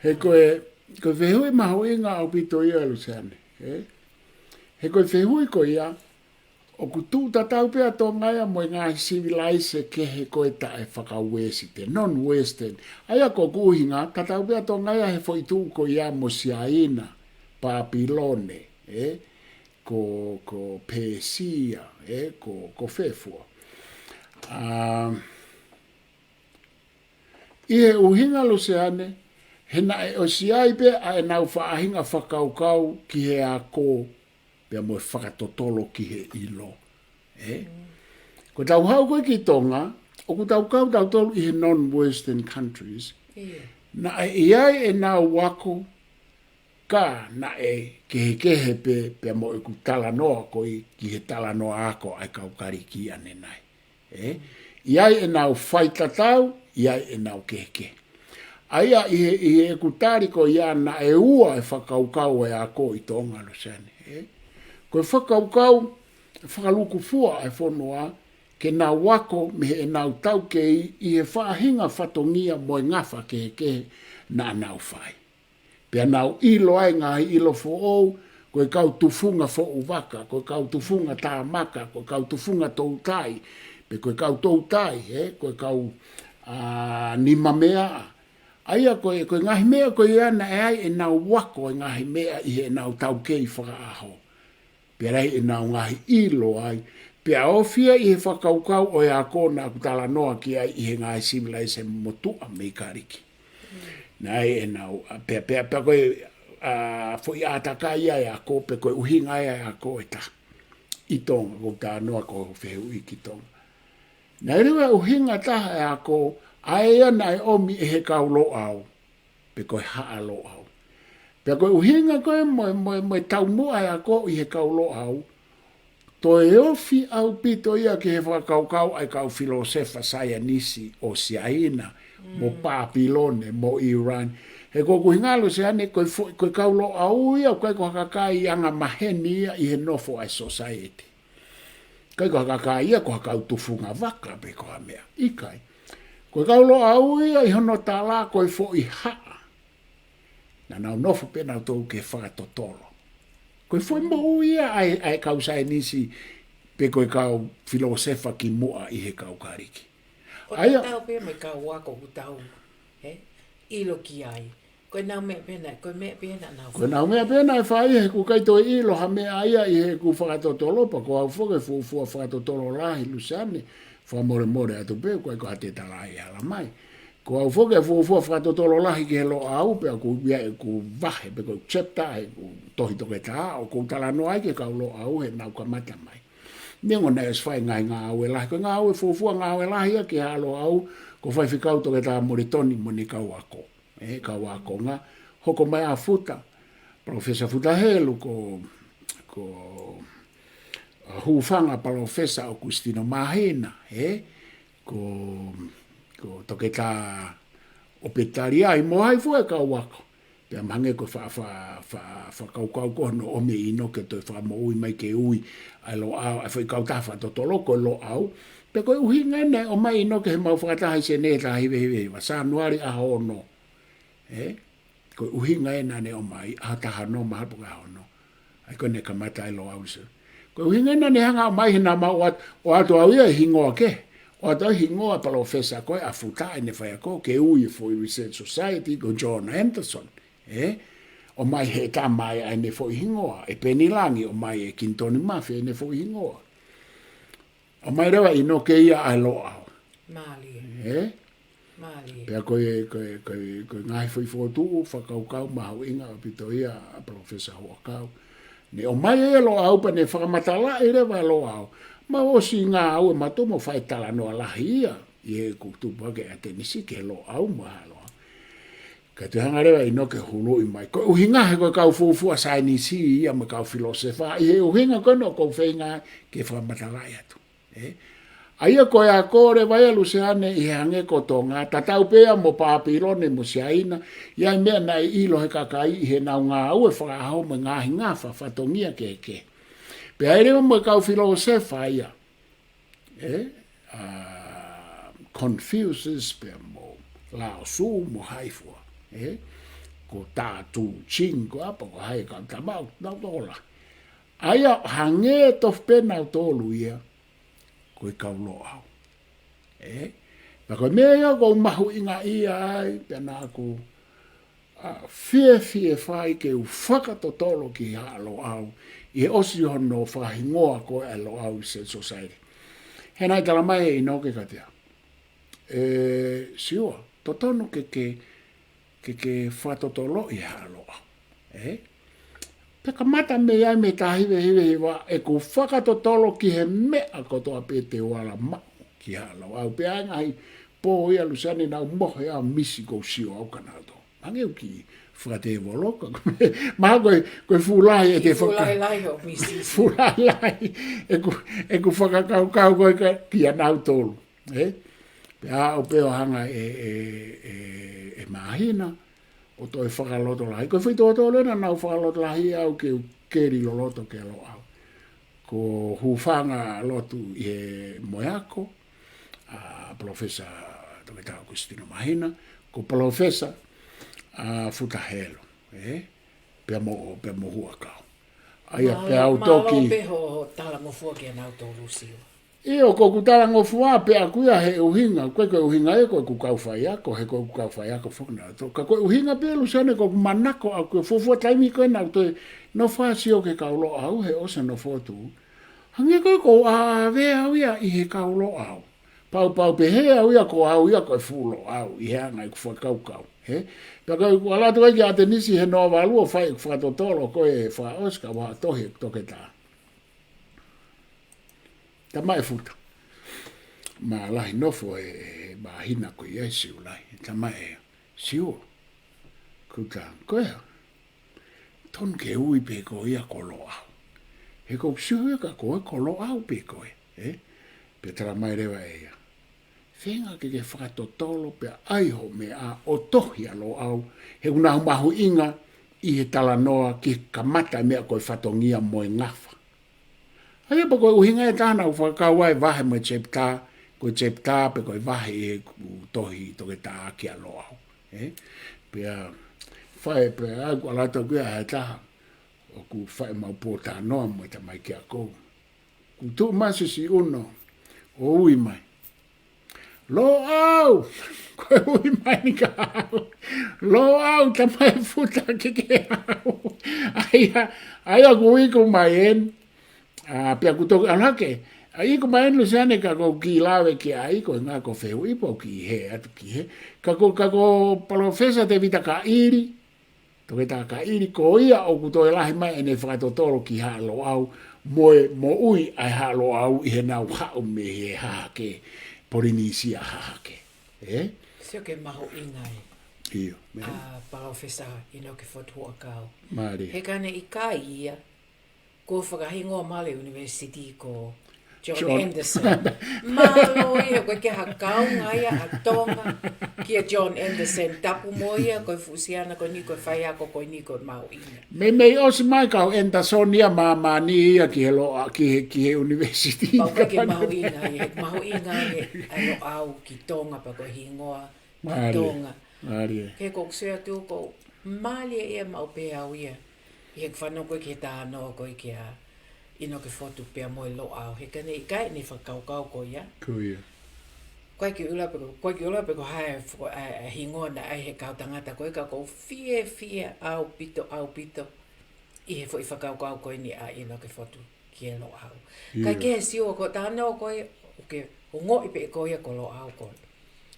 he ko e, ko e fehuʻi mahuʻinga ʻaupito ia, Luseane, ʻe? He ko e fehuʻi ko ia, ʻoku tuʻu tatau pē ʻa Tonga ia mo e ngaahi sivilaise kehe ko ē taʻe faka-Uēsite, non-Western. ʻA ia ko ʻeku ʻuhinga, tatau pē ʻa Tonga ia he foʻi tuʻu ko ia mo Siaina, Papilone, ʻe? Ko, ko Pēsia, ʻe? Ko, ko fē fua. Um, ʻI he ʻuhinga, Luseane, he naʻe ʻosi ʻi ai pē ʻa ʻenau faʻahinga fakakaukau ki he ako, pea mo e fakatotolo ki he ʻilo. ʻE? Mm. Ko ʻetau haʻu ko ē ki Tonga, ʻoku tau kau tautolu ʻi he non-Western countries, ʻIo. naʻe ʻi ai ʻenau ako, ka naʻe kehekehe pē, pea mo ʻeku talanoa ko ē ki he talanoa ako ʻa e kau Kalisi ʻanenai. ʻE? ʻI ai ʻenau faitatau, ʻi ai ʻenau kehekehe. ʻA ia ʻi he, ʻi heʻeku tali ko ia naʻe ua e fakakaukau ʻa e ako ʻi Tonga, Luseane, ē? Ko e fakakaukau fakalūkufua ʻa e fonua ke nau ako mei heʻenau taukei ʻi he faʻahinga fatongia mo e ngafa kehekehe naʻa nau fai. Pea nau ʻilo ai ngaahi ʻilo foʻou, ko e kau tufunga foʻu vaka, ko e kau tufunga tāmaka, ko e kau tufunga toutai, pe ko e kau toutai, ē, ko e kau, ā, nima meaʻa. ʻA ia ko e, ko e ngaahi meʻa ko ia naʻe ʻi ai ʻenau ako e ngaahi meʻa ʻi heʻenau taukei fakaʻaho. Pea lahi ʻenau ngaahi ʻilo ai. Pea ofi ia ʻi he fakakaukau ʻo e ako naʻa ku talanoa ki ai ʻi he ngaahi sivilaise motuʻa mei Kaliki. Naʻe ʻi ai ʻenau, ā, pea, pea, pea ko e, ā, foʻi ʻātakai ia ʻa e ako, pe ko e ʻuhinga ia ʻa e ako ʻe taha. ʻI Tonga, ko u talanoa ko e fehuʻi ki Tonga. Naʻe lava ʻuhinga taha e ako, ʻa ia naʻe ʻomi ʻe he kau Loʻau, pe ko e Haʻa Loʻau. Pea ko e ʻuhinga ko ē mo e, mo e, mo e taumuʻa e ako ʻi he kau Loʻau, toe ofi ʻaupito ia ki he fakakaukau ʻa e kau filōsefa saienisi ʻo Siaina, mo Pāpilone, mo ʻIulani. He ko ʻeku ʻuhinga, Luseane, ko e fo-, ko e kau Loʻau ia, ʻoku ʻikai ko ha kakai anga maheni ia ʻi he nofo ʻa e society. ʻIkai ko ha kakai ia ko ha kau tufunga vaka pe ko ha meʻa. ʻIkai. Ko e kau Loʻau ia ʻi hono tala ko e foʻi haʻa. Naʻa nau nofo pē nautolu ke fakatotolo. Ko e foʻi moʻui ia ʻa e, ʻa e kau saienisi pe ko e kau filōsefa kimuʻa ʻi he kau Kaliki. ʻA ia, ʻoku tau pē mo e kau ako ʻoku tau, ē, ʻilo ki ai. Ko ʻenau meʻa pē naʻe, ko e meʻa pē naʻa nau fai. Ko ʻenau meʻa pē naʻe fai, he ʻoku ʻikai toe ʻilo ha meʻa ia ʻi heʻeku fakatotolo, pea ko au foki e fuofua fakatotolo lahi, Luseane, fakamolemole atu pē, ʻoku ʻikai ko ha tētalaʻi ʻe hala mai. Ko au foki e fuofua fakatotolo lahi ki he Loʻau, pea ʻoku ʻi ai ʻeku vahe, pe ko e chapter, ʻeku tohi toketā, ʻoku ou talanoa ai ki he kau Loʻau heʻenau kamata mai. Neongo naʻe ʻosi fai ngaahi ngāue lahi, ko e ngāue fuofua ngāue lahi ia ki he Haʻa Loʻau, ko Faifekau Toketā Molitoni mo ʻene kau ako. ʻE, kau akonga, hoko mai ʻa Futa, Palōfesa Futa Helu, ko, ko, ā, hūfanga Palōfesa ʻOkusitino Māhina, ē, ko, ko Toketā ʻOpeti Taliai, mo hai fua e kau ako. Pea mahalo ko e fa-, fa-, fa-, fakakaukau ko hono ʻomi ʻe ʻInoke ke toe fakamoʻui mai ke ui ʻa e Loʻau, ʻa e foʻi kautaha fakatotolo ko e Loʻau. Pea ko e ʻuhinga ena ʻoku ʻomai ʻe ʻInoke heʻemau fakataha ʻi Senē taha hiva hiva hiva, Sānuali ʻaho ono. Ē? Ko e ʻuhinga ena naʻe ʻomai, ʻaho taha ono, mahalo pē ko e ʻaho ono. ʻA ia ko ʻene kamata ai Loʻau Research. Ko e ʻuhinga ena naʻe hanga ʻo ʻomai he naʻa mau ʻoatu, ʻoatu au ia e hingoa kehe. ʻOatu au e hingoa Palōfesa ko ē ʻa Futa ʻene faiako ke ui e foʻi Research Society ko John Anderson. Ē? ʻOmai he tama ʻa ʻene foʻi hingoa, ʻe Peni Langi, ʻomai ʻe Kinitoni Mafi ʻene foʻi hingoa. ʻOmai leva ʻe ʻInoke ia ʻa e Loʻau. Mālie. Ē? Mālie. Pea ko e, ko e, ko e, ko e ngaahi foʻi fokotuʻu fakakaukau mahuʻinga ʻaupito ia ʻa Palōfesa Huʻakau. Naʻe ʻomai e Loʻau pea ne fakamatalaʻi leva e Loʻau. Mau ʻosi ngāue mautolu mo fai talanoa lahi ia ʻi heʻeku tupu hake ʻi ʻAtenisi ki he Loʻau mo e Haʻa Loʻau. Ka toe hanga leva ʻe ʻInoke ʻo huluʻi mai. Ko e ʻuhinga he ko e kau fuofua saienisi ia mo e kau filōsefa. ʻI he ʻuhinga ko ena ʻoku ou feinga ke fakamatalaʻi atu. Ē? ʻA ia ko e ako leva ia Luseane ʻi he hangē ko Tonga, tatau pē ia mo Pāpilone mo Siaina, ʻi ai e meʻa naʻe ʻilo he kakai ʻi heʻenau ngāue fakaʻaho mo e ngaahi ngafa fatongia kehekehe. Pea ʻi ai leva mo e kau filōsefa ia. Ē? ʻA Confucius pea mo Lao Tzu mo hai fua. Ē? Ko Tao Te Ching, ko ʻApa, ko hai kau tama, nautolu. ʻA ia hangē tofu pē nautolu ia, ko e kau Loʻau. Ē? Pea ko e meʻa ia ʻoku ou mahuʻingaʻia ai, pea naʻa ku, ā, fiefia fai ke u fakatotolo ki he Haʻa Loʻau, ʻi he ʻosi hono fakahingoa ko ē ʻa e Loʻau Research Society. He naʻe talamai ʻe ʻInoke kiate au, ē, Siua, totonu ke, ke, ke, ke fakatotoloʻi e Haʻa Loʻau. Ē? Pea kamata mei ai mei he taha hiva hiva hiva, ʻeku fakatotolo ki he meʻa kotoa pē te u ala maʻu ki he Haʻa Loʻau. Pea ʻi ai ngaahi pō ia Luseane naʻa ku mohe ʻo misi ʻoku ou sio au kia nautolu. Hangē ʻoku ou kiʻi fakatēvolo ka. Mahalo ko e, ko e fuʻu lahi ʻete faka-, fuʻu lahi lahi hoʻo misi. Fuʻu lahi lahi ʻeku, ʻeku fakakaukau ko ē kia, kia nautolu. Ē? Pea aʻu pē ʻo hanga ʻe, ʻe, ʻe, ʻe Māhina ʻo toe fakalotolahi. Ko e faitoʻo tolu ena naʻa nau fakalotolahi au ke u keli loloto ki Loʻau. Ko e hūfanga lotu ʻi he moe ako, ʻa Palōfesa Toketā ʻOkusitino Māhina, ko Palōfesa, ʻa, Futa Helu, ē? Pea mo, pea mo Huʻakau. ʻA ia pea u toki. Mālō pē hoʻo talangofua kia nautolu, Siua. ʻIo, ko ʻeku talangofua pē ʻaʻaku ia he ʻuhinga, ko e, ko e ʻuhinga ē ko ʻeku kau faiako, he ko ʻeku kau faiako foki nautolu. Ka ko e ʻuhinga pē Luseane ko ʻeku manako ʻaʻaku ia fuofua taimi ko ē naʻa ku toe nofo ʻo sio ki he kau Loʻau he ʻosi e nofo atu. Hangē ko ē ʻoku ou ʻave au ia ʻi he kau Loʻau. Pau, pau pehē au ia ko au ia ko e fuʻu Loʻau ʻi he anga ʻeku fakakaukau, ē? Pea ko ʻeku ʻalu atu ai kia ʻAtenisi he noa valu ʻo fai ʻeku fakatotolo ko ē fakaʻosi ka ʻoku ou tohi ʻeku toketā. Tama ē Futa. Mālahi nofo ē, ē Māhina ko ia ʻi Siulai. Tama ē Siua. Kuta, ko ia. Tonu ke ui pē koe ia ko Loʻau. He ʻoku ou sio ia kia koe ko Loʻau pē koe, ē? Pea tala mai leva ʻe ia, feinga ke ke fakatotolo pea ʻai hoʻo meʻa ʻo tohi ʻa Loʻau, he ʻoku na mahuʻinga ʻi he talanoa ki he kamata e meʻa ko e fatongia mo e ngafa. ʻA ia pea ko e ʻuhinga ē ʻa e talanoa ʻoku fakakau ai e vahe mo e chapter, ko e chapter pē ko e vahe ʻi heʻeku tohi toketā kia Loʻau, ē? Pea fai pē ʻaʻaku ʻalu atu au ia he taha, ʻoku fai ʻemau pōtalanoa mo e tamaiki ako. Kuo tuʻu mai Siuno ʻo ui mai. Loʻau! Ko e ui mai ni kia au. Loʻau, tama ē Futa, ke ke haʻu. ʻA ia, ʻa ia ʻoku ou iku mai eni. ʻA, pea kuo toki ʻalu hake. ʻA, iku mai eni Luseane ka ʻoku ou kiʻi lave ki ai, ko e ʻuhinga ko e fehuʻi pē ʻoku ou kiʻi hē atu ki hē. Ka ko, ka ko Palōfesa Tēvita Kaʻili, Toketā Kaʻili, ko ia ʻoku toe lahi mai ʻene fakatotolo ki Haʻa Loʻau mo e moʻui ʻa e Haʻa Loʻau ʻi heʻenau haʻu mei he hahake, Polinisia hahake. Ē? Sio ki he mahuʻinga ē. ʻIo, mē. ʻA Palōfesa ʻInoke Fotu Huʻakau. Mālie. He ka ne ʻikai ia, kuo fakahingoa mai e university ko John John. Anderson. Mālō ia, ko e ke hakau ngai ia ʻa Tonga kia John Anderson. Tapu mo ia, ko e fuʻu siana ko eni, ko e faiako ko eni, ko e mahuʻinga. Meimei ʻosi mai kau Anderson ia māmani ia ki he Loʻau, ki he, ki he university. Pau ka ke mahuʻinga ia, mahuʻinga ia ʻa Loʻau ki Tonga pea ko e hingoa ki Mālie. Tonga. Mālie. Ke ʻoku ou sio atu ʻoku mālie ia maʻu pē au ia. ʻI heʻeku fanongo ko ē ki he talanoa ko ē kia ʻInoke Fotu pea mo e Loʻau. He ka ne ʻikai ʻene fakakaukau ko ia. Ko ia. Ko e kiʻi ʻuhinga pē ko, ko e kiʻi ʻuhinga pē ko e hā e fo-, ʻa e, ʻa e hingoa naʻe ʻai he kau tangata ko ē ka ʻoku ou fiefia ʻaupito, ʻaupito ʻi he foʻi fakakaukau ko eni ʻa ʻInoke Fotu ki he Loʻau. ʻIo. Ka ke sio ko e talanoa ko ē, ʻoku ke ongoʻi pē ko ia ko Loʻau ko ē.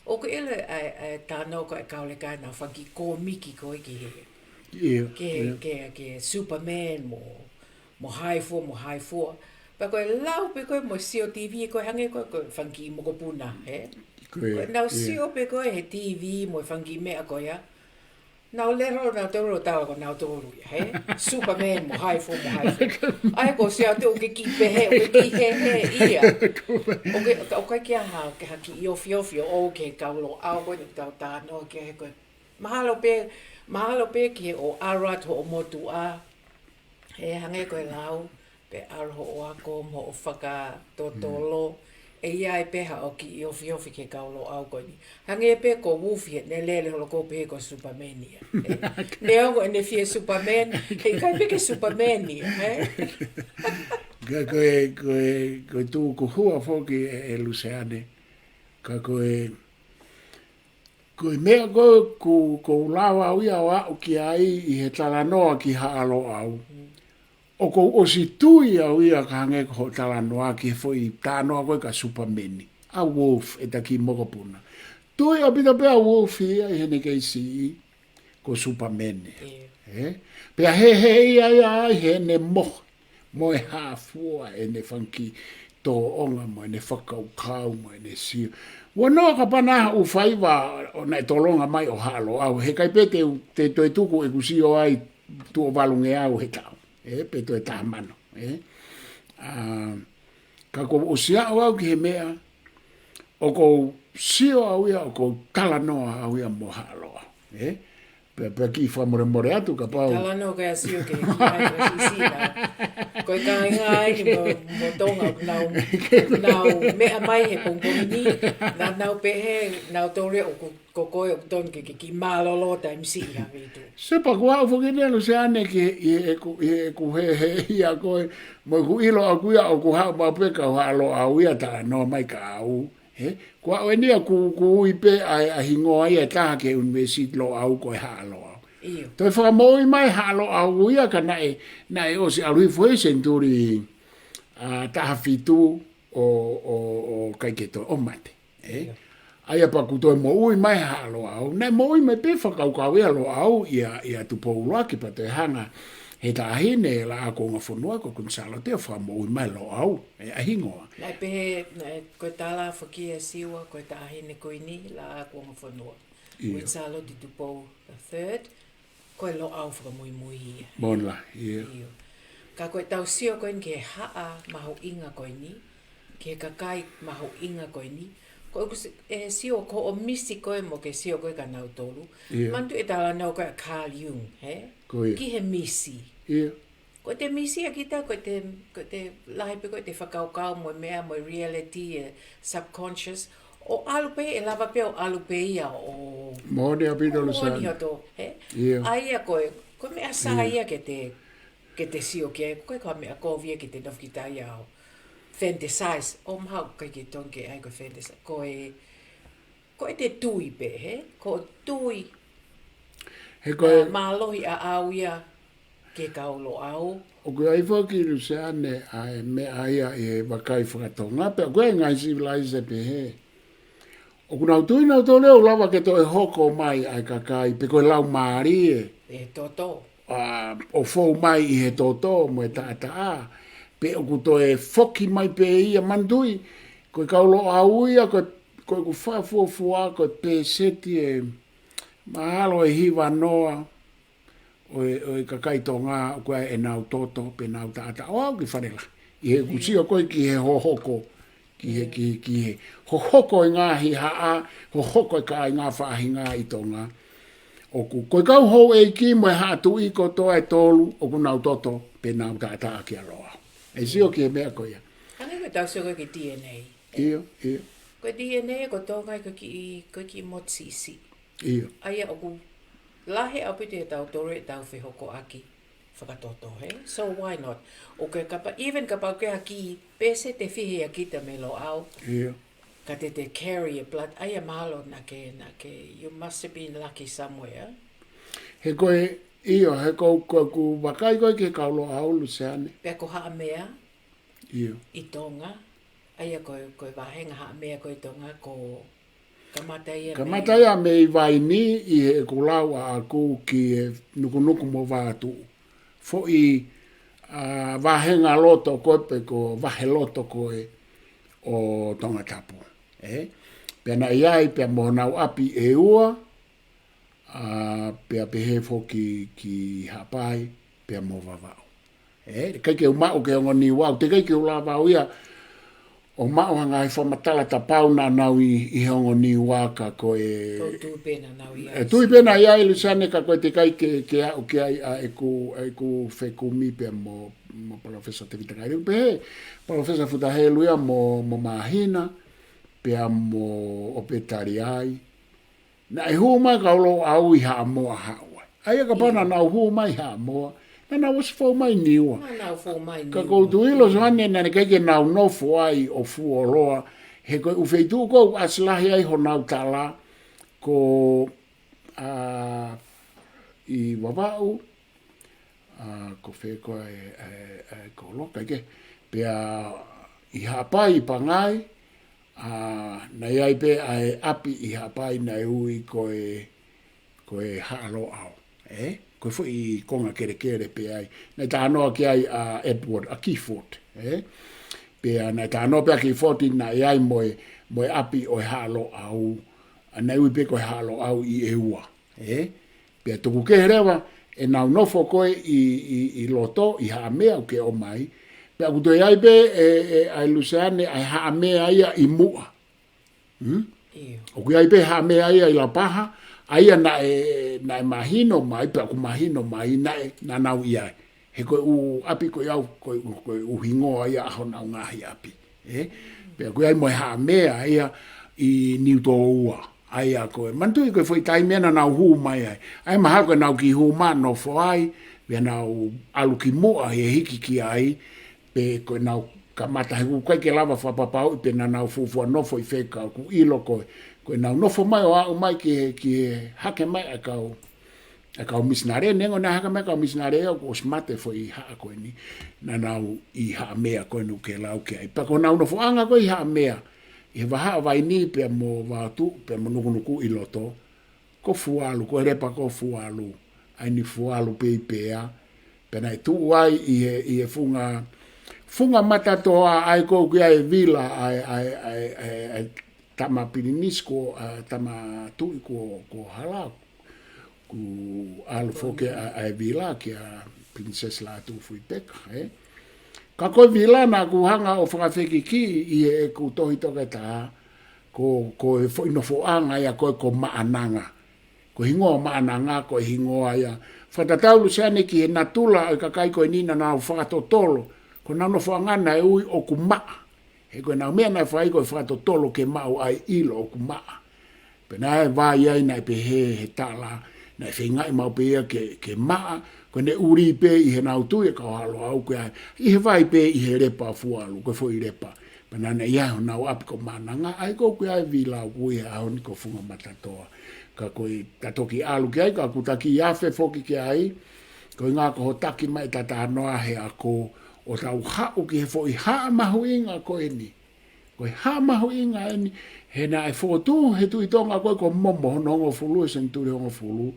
ʻOku ʻilo ʻa e, ʻa e talanoa ko ē ʻa e kau leka ʻenau fanga kiʻi kōmiki ko ē ki he, ʻIo, ki he, ʻio. ki he, ki he Superman mo, mo hai fua, mo hai fua. Pea ko e lau pē ko ē mo sio TV ko ē hangē ko e, ko e fanga kiʻi mokopuna, ē? Ko ia, Ko e nau ʻio. sio pē ko ē he TV mo e fanga kiʻi meʻa ko ia. Nau lele nautolu ʻo tala ko nautolu ia, hē? Superman mo hai fua, mo hai fua. ʻA ia ko e sio atu ʻoku ke kiʻi pehē, ʻoku ke kiʻi hēhē ia. ʻOku ke, ʻoku ke kia ha, ke ha kiʻi ofiofi ʻo ʻoku ke kau Loʻau ko eni ʻoku tau talanoa ki ai he ko e. Mahalo pē, mahalo pē ki he ʻo ʻalu atu hoʻo motuʻa. He hangē ko e lau, pea ʻalu hoʻo ako mo hoʻo fakatotolo. Mm. ʻE ʻi ai pē haʻo kiʻi ofiofi ki he kau Loʻau ko eni. Hangē pē ko Wolf ia, ne lele holo ko pē ko Superman ia. Ē, neongo ʻene fie Superman, he ʻikai pē ke Superman ia, ē? Ka ko e, ko e, ko e tuku hua foki ē, ē Luseane. Ka ko e, ko e meʻa ko ē ʻoku, ʻoku ou lava au ia ʻo aʻu ki ai ʻi he talanoa ki Haʻa Loʻau. Mm. ʻOku ou ʻosi tui au ia ka hangē ko hoʻo talanoa ki he foʻi talanoa ko ē kia Superman. ʻA Wolf, ʻeta kiʻi mokopuna. Tui ʻaupito pē ʻa Wolf ia ʻi heʻene kei siʻi ko Superman. ʻIo. Ē? Pea hēhē ia ia ai heʻene mohe. Mo e hā fua ʻene fanga kiʻi tōʻonga mo ʻene fakakaukau mo ʻene sio. Ua noa ka pana ʻoku fai ʻa ʻo naʻe tolonga mai ʻo Haʻa Loʻau. He ʻikai pē te u, te u toe tuku ʻeku sio ai tuʻo valungeau he taʻu. Ē, pe toe taha mano. Ē? ʻA, ka kuo u ʻosi aʻu au ki he meʻa, ʻOku ou sio au ia, ʻoku ou talanoa au ia mo Haʻa Loʻau, ē? Pea, pea kiʻi fakamolemole atu kapau. Talanoa ko e sio ke, ke ai ko sisina. Ko e kāinga ai ni mo, mo Tonga, nau, nau meʻa mai he pongipongi ni, naʻa nau pehē, nautolu ia ʻoku, ko koe ʻoku tonu ke, ke kiʻi mālōlō taimi siʻi ha vitu. Sepa kuo aʻu foki eni Luseane ki he, ʻi heʻeku, ʻi heʻeku he, he ia ko e, mo ʻeku ʻilo ʻaʻaku ia ʻoku haʻu maʻu pē kau Haʻa Loʻau ia talanoa mai kia au. He, kuo aʻu eni ia ku, ku ui pē ʻa e, ʻa e hingoa ia ʻe taha ki he University Loʻau ko e Haʻa Loʻau. ʻIo. Toe fakamoʻui mai Haʻa Loʻau ia ka naʻe, naʻe ʻosi ʻalu hifo he senituli, ʻa, taha fitu ʻo, ʻo, ʻo ʻikai ke toe ʻomai. Ē? ʻIo. ʻA ia pea kuo toe moʻui mai Haʻa Loʻau. Naʻe moʻui mai pē fakakaukau ia Loʻau ia, ia Tupou ʻUluaki pea toe hanga he taʻahine Laʻā Kuonga Fonua ko Kuini Sālote ʻo fakamoʻui mai Loʻau, ē, ʻa e hingoa. Naʻe pehē, naʻe, ko e tala foki ʻe Siua, ko e taʻahine Kuini Laʻā Kuonga Fonua. ʻIo. Kuini Sālote Tupou the third, ko e Loʻau fakamuimui ia. Moʻoni lā, ʻio. ʻIo. Ka ko ʻetau sio ko eni ki he haʻa mahuʻinga ko eni, ki he kakai mahuʻinga ko eni, ko ʻeku si-, ʻe Siua ko hoʻo misi ko ē mo ke sio ko ē kia nautolu. ʻIo. Manatuʻi e talanoa ko ē ʻa Carl Jung, he? Ko ia. Ki he misi. ʻIo. Ko ʻete misi ʻa kita, ko ʻete, ko ʻete lahi pē ko ʻete fakakaukau mo e meʻa mo e reality, e subconscious. ʻO ʻalu pē, ʻe lava pē ʻo ʻalu pē ia ʻo Moʻoni ʻaupito Luseane. Moʻoni hoto, he? ʻIo. ʻA ia ko e, ko e meʻa sai ʻIo. ia ke te, ke te sio ki ai, ko e ko e meʻa kovi ia ke te nofo kita ia ʻo fantasize. ʻO mahalo ʻikai ke tonu ke ʻai ko e fantasize. Ko e, ko ʻete tui pē, he? Ko e tui He ko e ʻa, mālohi ʻaʻau ia ki he kau Loʻau. ʻOku ʻi ai foki Luseane ʻa e meʻa ia ʻi he vakai fakatonga, pea ko e ngaahi civilized pehē. ʻOku nau tui nautolu ʻe lava ke toe hoko mai ʻa e kakai, pe ko e laumālie. ʻE toto. ʻA, ʻo fou mai ʻi he toto mo e taʻataʻa. Pe ʻoku toe foki mai pē ia manatuʻi. Ko e kau Loʻau ia, ko e, ko ʻeku fakafuofua, ko e pēseti ʻe mahalo ʻe hiva noa ʻo e, ʻo e kakai Tonga, ʻoku ʻi ai ʻenau toto, pe ʻenau taʻataʻa, ʻo aʻu ki fale lahi. ʻI heʻeku sio ko ē ki he hohoko, ki he, ki, ki he hohoko e ngaahi haʻa, hohoko e kāinga faʻahinga ʻi Tonga. ʻOku, ko e kau houʻeiki mo e haʻa tuʻi kotoa ʻe tolu, ʻoku nau toto, pe nau taʻataʻa kia Loʻau. ʻE sio ki he meʻa ko ia. Hangē ko ʻetau sio ko ē ki he D N A. ʻIo, ʻio. Ko e D N A ko Tonga ko e kiʻi, ko e kiʻi motu siʻisiʻi. ʻIo. ʻA ia ʻoku lahi ʻaupito ʻetau tore, ʻetau fehokoʻaki fakatoto, he? So why not? ʻOku ke kapa, even kapau ko e hā kiʻi pēseti ʻe fiha ia kita mei Loʻau. ʻIo. Ka te te carry e blood, ʻa ia mahalo naʻa ke, naʻa ke, you must have been lucky somewhere. He ko e, ʻio, he ko, ko ʻeku vakai ko ē ki he kau Loʻau Luseane. Pea ko Haʻamea. ʻIo. ʻI Tonga, ʻa ia ko e, ko e vāhenga Haʻamea ko ē ʻi Tonga, ko kamata ia Kamata mei ia mei Vaini ʻi heʻeku lau ʻaʻaku ki he Nukunuku mo Vatuʻu. Foʻi, ʻa, vāhenga loto ko ē pe ko vahe loto ko ē ʻo Tongatapu. Ē? Pea naʻe ʻi ai, pea mo honau ʻapi ʻe ua, ʻa, pea pehē foki ki Haʻapai, pea mo Vavaʻu. Ē, ʻikai ke u maʻu ki he ongo Niua, ʻoku teʻeki ke u lava au ia ʻo maʻu ha ngaahi fakamatala tapau naʻa nau ʻi, ʻi he ongo Niua ka ko e Ko e tui pē naʻa nau ʻi ai. ʻE tui pē naʻa ʻi ai Luseane ka ko e teʻeki ke, ke aʻu ki ai ʻa ʻeku, ʻeku fekumi pea mo, mo Palōfesa Tevita Kailiu pehē, Palōfesa Futa Helu ia mo, mo Māhina, pea mo ʻOpetaliai. Naʻe hū mai kau Loʻau ʻi Haʻamoa Haʻapai. ʻA ia kapau naʻa nau hū mai Haʻamoa, naʻa nau ʻosi fou mai Niua. Naʻa nau fou mai Niua. Ka ʻoku ou tui Luseane naʻe ʻikai ke nau nofo ai ʻo fuoloa, he ko e ʻū feituʻu ko ē ʻoku ʻasi lahi ai honau tala, ko, ʻa, ʻi Vavaʻu, ʻa, ko fē ko ē, ʻe, ʻe, ko Loka ke. Pea ʻi Haʻapai ʻi Pangai, ʻa, naʻe ʻi ai pē ʻa e ʻapi ʻi Haʻapai naʻe ui ko e, ko e Haʻa Loʻau. Ē? Ko e foʻi konga kelekele pē ai. Naʻe talanoa ki ai ʻa Edward, ʻa Gifford. Ē? Pea naʻe talanoa pē ʻa Gifford naʻe ʻi ai mo e, mo e ʻapi ʻo e Haʻa Loʻau. ʻA, naʻe ui pē ko e Haʻa Loʻau ʻi ʻEua. Ē? Pea tuku kehe leva, ʻenau nofo ko ē ʻi, ʻi, ʻi loto, ʻi Haʻamea ʻoku ke ʻomai. Pea ʻoku toe ʻi ai pē, ʻe, ʻe, ʻa e Luseane, ʻa e Haʻamea ia ʻi Muʻa. ʻOku ʻi ai pē Haʻamea ia ʻi Lapaha, ʻa ia naʻe, naʻe mahino mai, pea ʻoku mahino mai, naʻe, naʻa nau ʻi ai. He ko e ʻū ʻapi ko ia, ko e, ko e ʻū hingoa ia ʻa honau ngaahi ʻapi. Ē? Pea ʻoku ʻi ai mo e Haʻamea ia ʻi Niutōua. ʻA ia ko e, manatuʻi ko e foʻi taimi naʻa nau hū mai ai. ʻA ia mahalo ko ʻenau kiʻi hū mai nofo ai, pea nau ʻalu ki muʻa he hiki ki ai, pe ko ʻenau kamata he ʻoku ʻikai ke lava fakapapauʻi pe naʻa nau fuofua nofo ʻi fē ka ʻoku ʻilo ko, ko ʻenau nofo mai ʻo aʻu mai ki he, ki he hake mai ʻa e kau, ʻa e kau misinale, neongo naʻe hake mai kau misinale ʻoku ʻosi mate foʻi haʻa ko eni, naʻa nau ʻi Haʻamea ko eni ʻoku ke lau ki ai. Pea ko honau nofoʻanga ko ē ʻi Haʻamea, ʻi he vahaʻa Vaini pea mo Vaotuʻu, pea mo Nukunuku ʻi loto, ko Fualu, ko e lepa ko Fualu, ʻa eni Fualu Peipea, pea naʻe tuʻu ai ʻi he, ʻi he funga, funga matatoa ʻa ia ko ē ʻoku ʻi ai e vila ʻa e, ʻa e, ʻa e, ʻa e, ʻa e tama pilinisi ko, ʻa, tama tuʻi ko, ko Hala, kuo ʻalu foki ʻa, ʻa e vila kia Princess Lātūfuipeka, ē. Ka ko e vila naʻa ku hanga ʻo fakafekikiʻi ʻi heʻeku tohi toketā, ko, ko e foʻi nofoʻanga ia ko ē ko Maʻananga. Ko e hingoa Maʻananga, ko e hingoa ia. Fakatatau Luseane ki he natula ʻo e kakai ko eni naʻa nau fakatotolo. Ko honau nofoʻanga naʻe ui ʻoku maʻa. He ko ʻenau meʻa naʻe fai ko e fakatotolo ke maʻu ʻa e ʻilo ʻoku maʻa. Pea naʻe vai ai naʻe pehē he tala, naʻe feingaʻi maʻu pē ia ke, ke maʻa, ko ʻene ʻuli pē ʻi heʻenau tui e kau Haʻa Loʻau ko ia, ʻi he vai pē ʻi he lepa Fualu, ko e foʻi lepa. Pea naʻa ne ʻi ai honau ʻapi ko Maʻananga, ʻa ia ko ē ʻoku ʻi ai e vila ʻoku ui he ʻaho ni ko Funga Matatoa. Ka ko e ta toki ʻalu ki ai, ka kuo ta kiʻi afe foki ki ai, koeʻuhinga ko hoʻo taki mai ʻeta talanoa he ako, ʻo tau haʻu ki he foʻi haʻa mahuʻinga ko eni. Ko e haʻa mahuʻinga eni, he naʻe fokotuʻu he Tuʻi Tonga ko ē ko Momo hono hongofulu, he senituli hongofulu.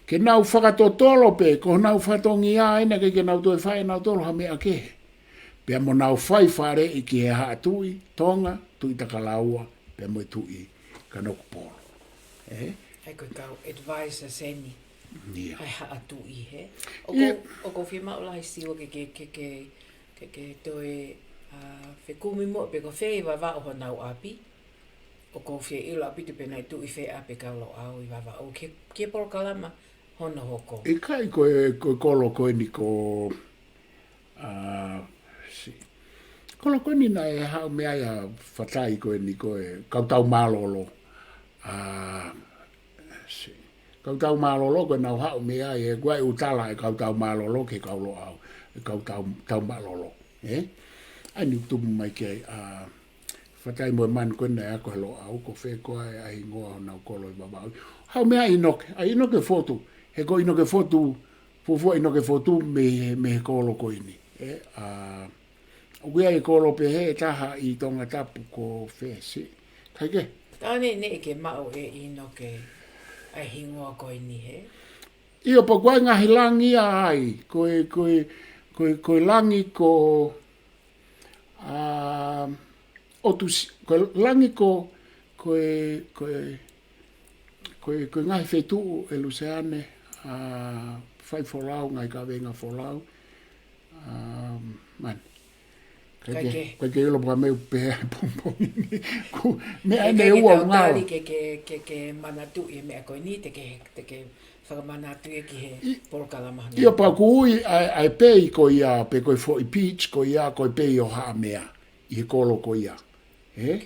Ke nau fakatotolo pē, ko honau fatongia ʻa ia naʻe ʻikai ke nau toe fai ʻe nautolu ha meʻa kehe. Pea mo nau fai faleʻi ki he Haʻa Tuʻi Tonga, Tuʻi Takalaua, pea mo e Tuʻi Kanokupolu. Ē? ʻA ia ko e kau advisors eni. ʻIa. ʻA e Haʻa Tuʻi, hē? ʻOku, ʻoku ou fiemaʻu lahi Siua ke, ke, ke, ke, ke, ke toe, ʻa, fekumi muʻa pe ko fē ʻi Vavaʻu honau ʻapi. ʻOku ou fie ʻilo ʻaupito pe naʻe tuʻu ʻi fē ʻapi e kau Loʻau ʻi Vavaʻu ki he, ki he polokalama hono hoko. ʻIkai ko e, ko e kolo ko eni ko, ʻa, si. Kolo ko eni naʻe haʻu mei ai ʻa e fatai ko eni ko e kau Taumālōlō. ʻA, si. Kau Taumālōlō ko ʻenau haʻu mei ai, he ko e ʻū tala e kau Taumālōlō ki he kau Loʻau, e kau Tau, Taumālōlō, ē? ʻA eni ʻoku tupu mai ki ai, ʻa, fatai mo e manu ko eni naʻe ako he Loʻau, ko fē koā ʻa e hingoa honau kolo ʻi Vavaʻu. Haʻu mei ai ʻInoke, ʻa ʻInoke Fotu, he ko ʻInoke Fotu, fuofua ʻInoke Fotu mei he, mei he kolo ko eni, ē? ʻA, ʻoku ʻi ai e kolo pehē ʻe taha ʻi Tongatapu ko fē, si. Kae kehe. Tau neʻineʻi ke maʻu ʻe ʻInoke ʻa e hingoa ko eni, hē? ʻIo, pea ko e ngaahi langi ia ai, ko e, ko e, ko e, ko e langi ko, ʻa, ʻOtu Si-, ko e langi ko, ko e, ko e, ko e, ko e ngaahi feituʻu ē Luseane, ʻa, fai folau, ngaahi kaveinga folau, ʻa, mani. Kae kehe, kae kehe. Kae kehe ʻilo pea mei pē pongipongi ni. Ko e meʻa ʻeni ʻe ua ʻoku ngalo. Ke, ke, ke, ke manatuʻi e meʻa ko eni, te ke, te ke fakamanatu ia ki he polokalama hana. ʻIo, pea ʻoku ui ʻa e, ʻa e pei ko ia, pe ko e foʻi beach ko ia, ko e pei ʻo Haʻamea, ʻi he kolo ko ia. Ē?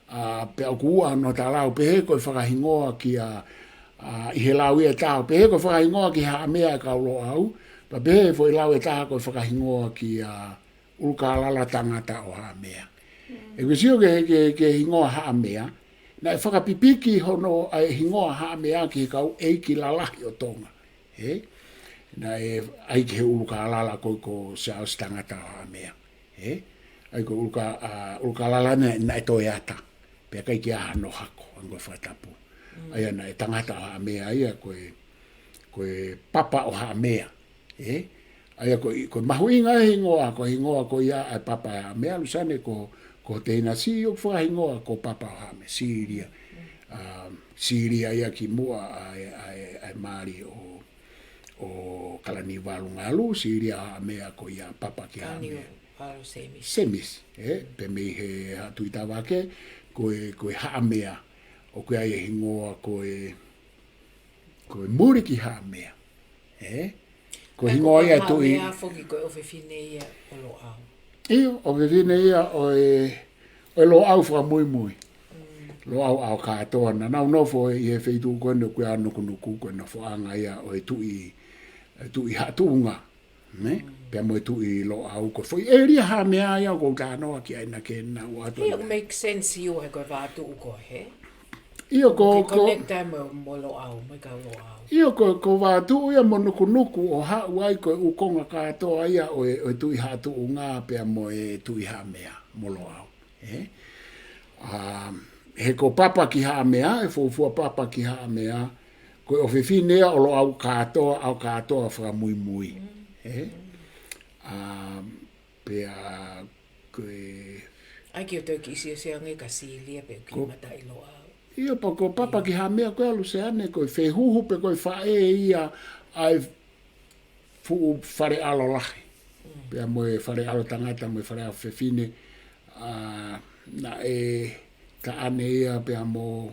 ʻA, pea ʻoku ua hono talau, pehē ko e fakahingoa kia, ʻa, ʻi he lau ia ʻe taha, pehē ko e fakahingoa ki Haʻamea e kau Loʻau, pea pehē foʻi lau ʻe taha ko e fakahingoa kia ʻUlukālala Tangata ʻo Haʻamea. ʻOku ke sio ki he, ki he, ki he hingoa Haʻamea, naʻe fakapipiki hono, ʻa e hingoa Haʻamea ki he kau ʻeiki lalahi ʻo Tonga. Ē? Naʻe ʻai ki he ʻUlukālala ko, ko Siaosi Tangata ʻo Haʻamea. Ē? ʻA ia ko e ʻuluka, ʻa, ʻUlukālala naʻe, naʻe toe ata. Pea ʻikai ke ʻi ai hano hako, ʻa ia ko e fakatapu. ʻA ia naʻe tangata ʻo Haʻamea ia ko e, ko e papa ʻo Haʻamea. Ē? ʻA ia ko e, ko e mahuʻinga e hingoa, ko e hingoa ko ia ʻa e papa ʻo Haʻamea, Luseane ko, ko Teinasi ʻoku fakahingoa ko Papa ʻo Haʻamea, Silia. ʻA, Silia ia ki muʻa ʻa e, ʻa e, ʻa e mali ʻo, ʻo Kalaniuvalu Ngalu, Silia ʻo Haʻamea ko ia papa ki Haʻamea. Kalaniuvalu Semisi. Semisi, ē, pea mei he Haʻa Tuʻi Tavake, ko e, ko e Haʻamea, ʻoku ʻi ai e hingoa ko e, ko e Muli ki Haʻamea. Ē? Ko e hingoa ia e tuʻi. Haʻamea foki ko e ʻofefine ia ʻo Loʻau. ʻIo, ʻofefine ia ʻo e, ʻo e Loʻau fakamuimui. Loʻau ʻAokātoa, naʻa nau nofo ʻi he feituʻu ko eni ʻoku ʻi ai ʻa Nukunuku, ko e nofoʻanga ia ʻo e tuʻi, e tuʻi Haʻatuʻunga. Ne? Pea mo e tuʻi Loʻau, ko e foʻi ʻēlia Haʻamea ia ʻoku ou talanoa ki ai naʻa ke nau atu. It makes sense ʻio he ko e Vātuʻu ko ē, he? ʻIo ko, ko connect ai mo, mo Loʻau, mo e kau Loʻau. ʻIo ko, ko Vātuʻu ia mo Nukunuku ʻoku haʻu ai ko e ʻū konga kātoa ia ʻo e, ʻo e tuʻi Haʻatuʻunga pea mo e tuʻi Haʻamea mo Loʻau. Ē? ʻA, he ko Papa ki Haʻamea, e fuofua Papa ki Haʻamea, ko e ʻofefine ia ʻo Loʻau kātoa, ʻAokātoa fakamuimui. Ē? ʻA, pea ko e ʻAi ke u toe kiʻi siosio ange ka Silia pe u kiʻi mataʻi Loʻau. ʻIo pea ko Papa ki Haʻamea ko e ʻalu Luseane, ko e fehuhu pe ko e faʻē ia ʻa e fuʻu fale ʻalo lahi. Pea mo e fale ʻalo tangata mo e fale ʻalo fefine, ʻa, naʻe taʻane ia pea mo,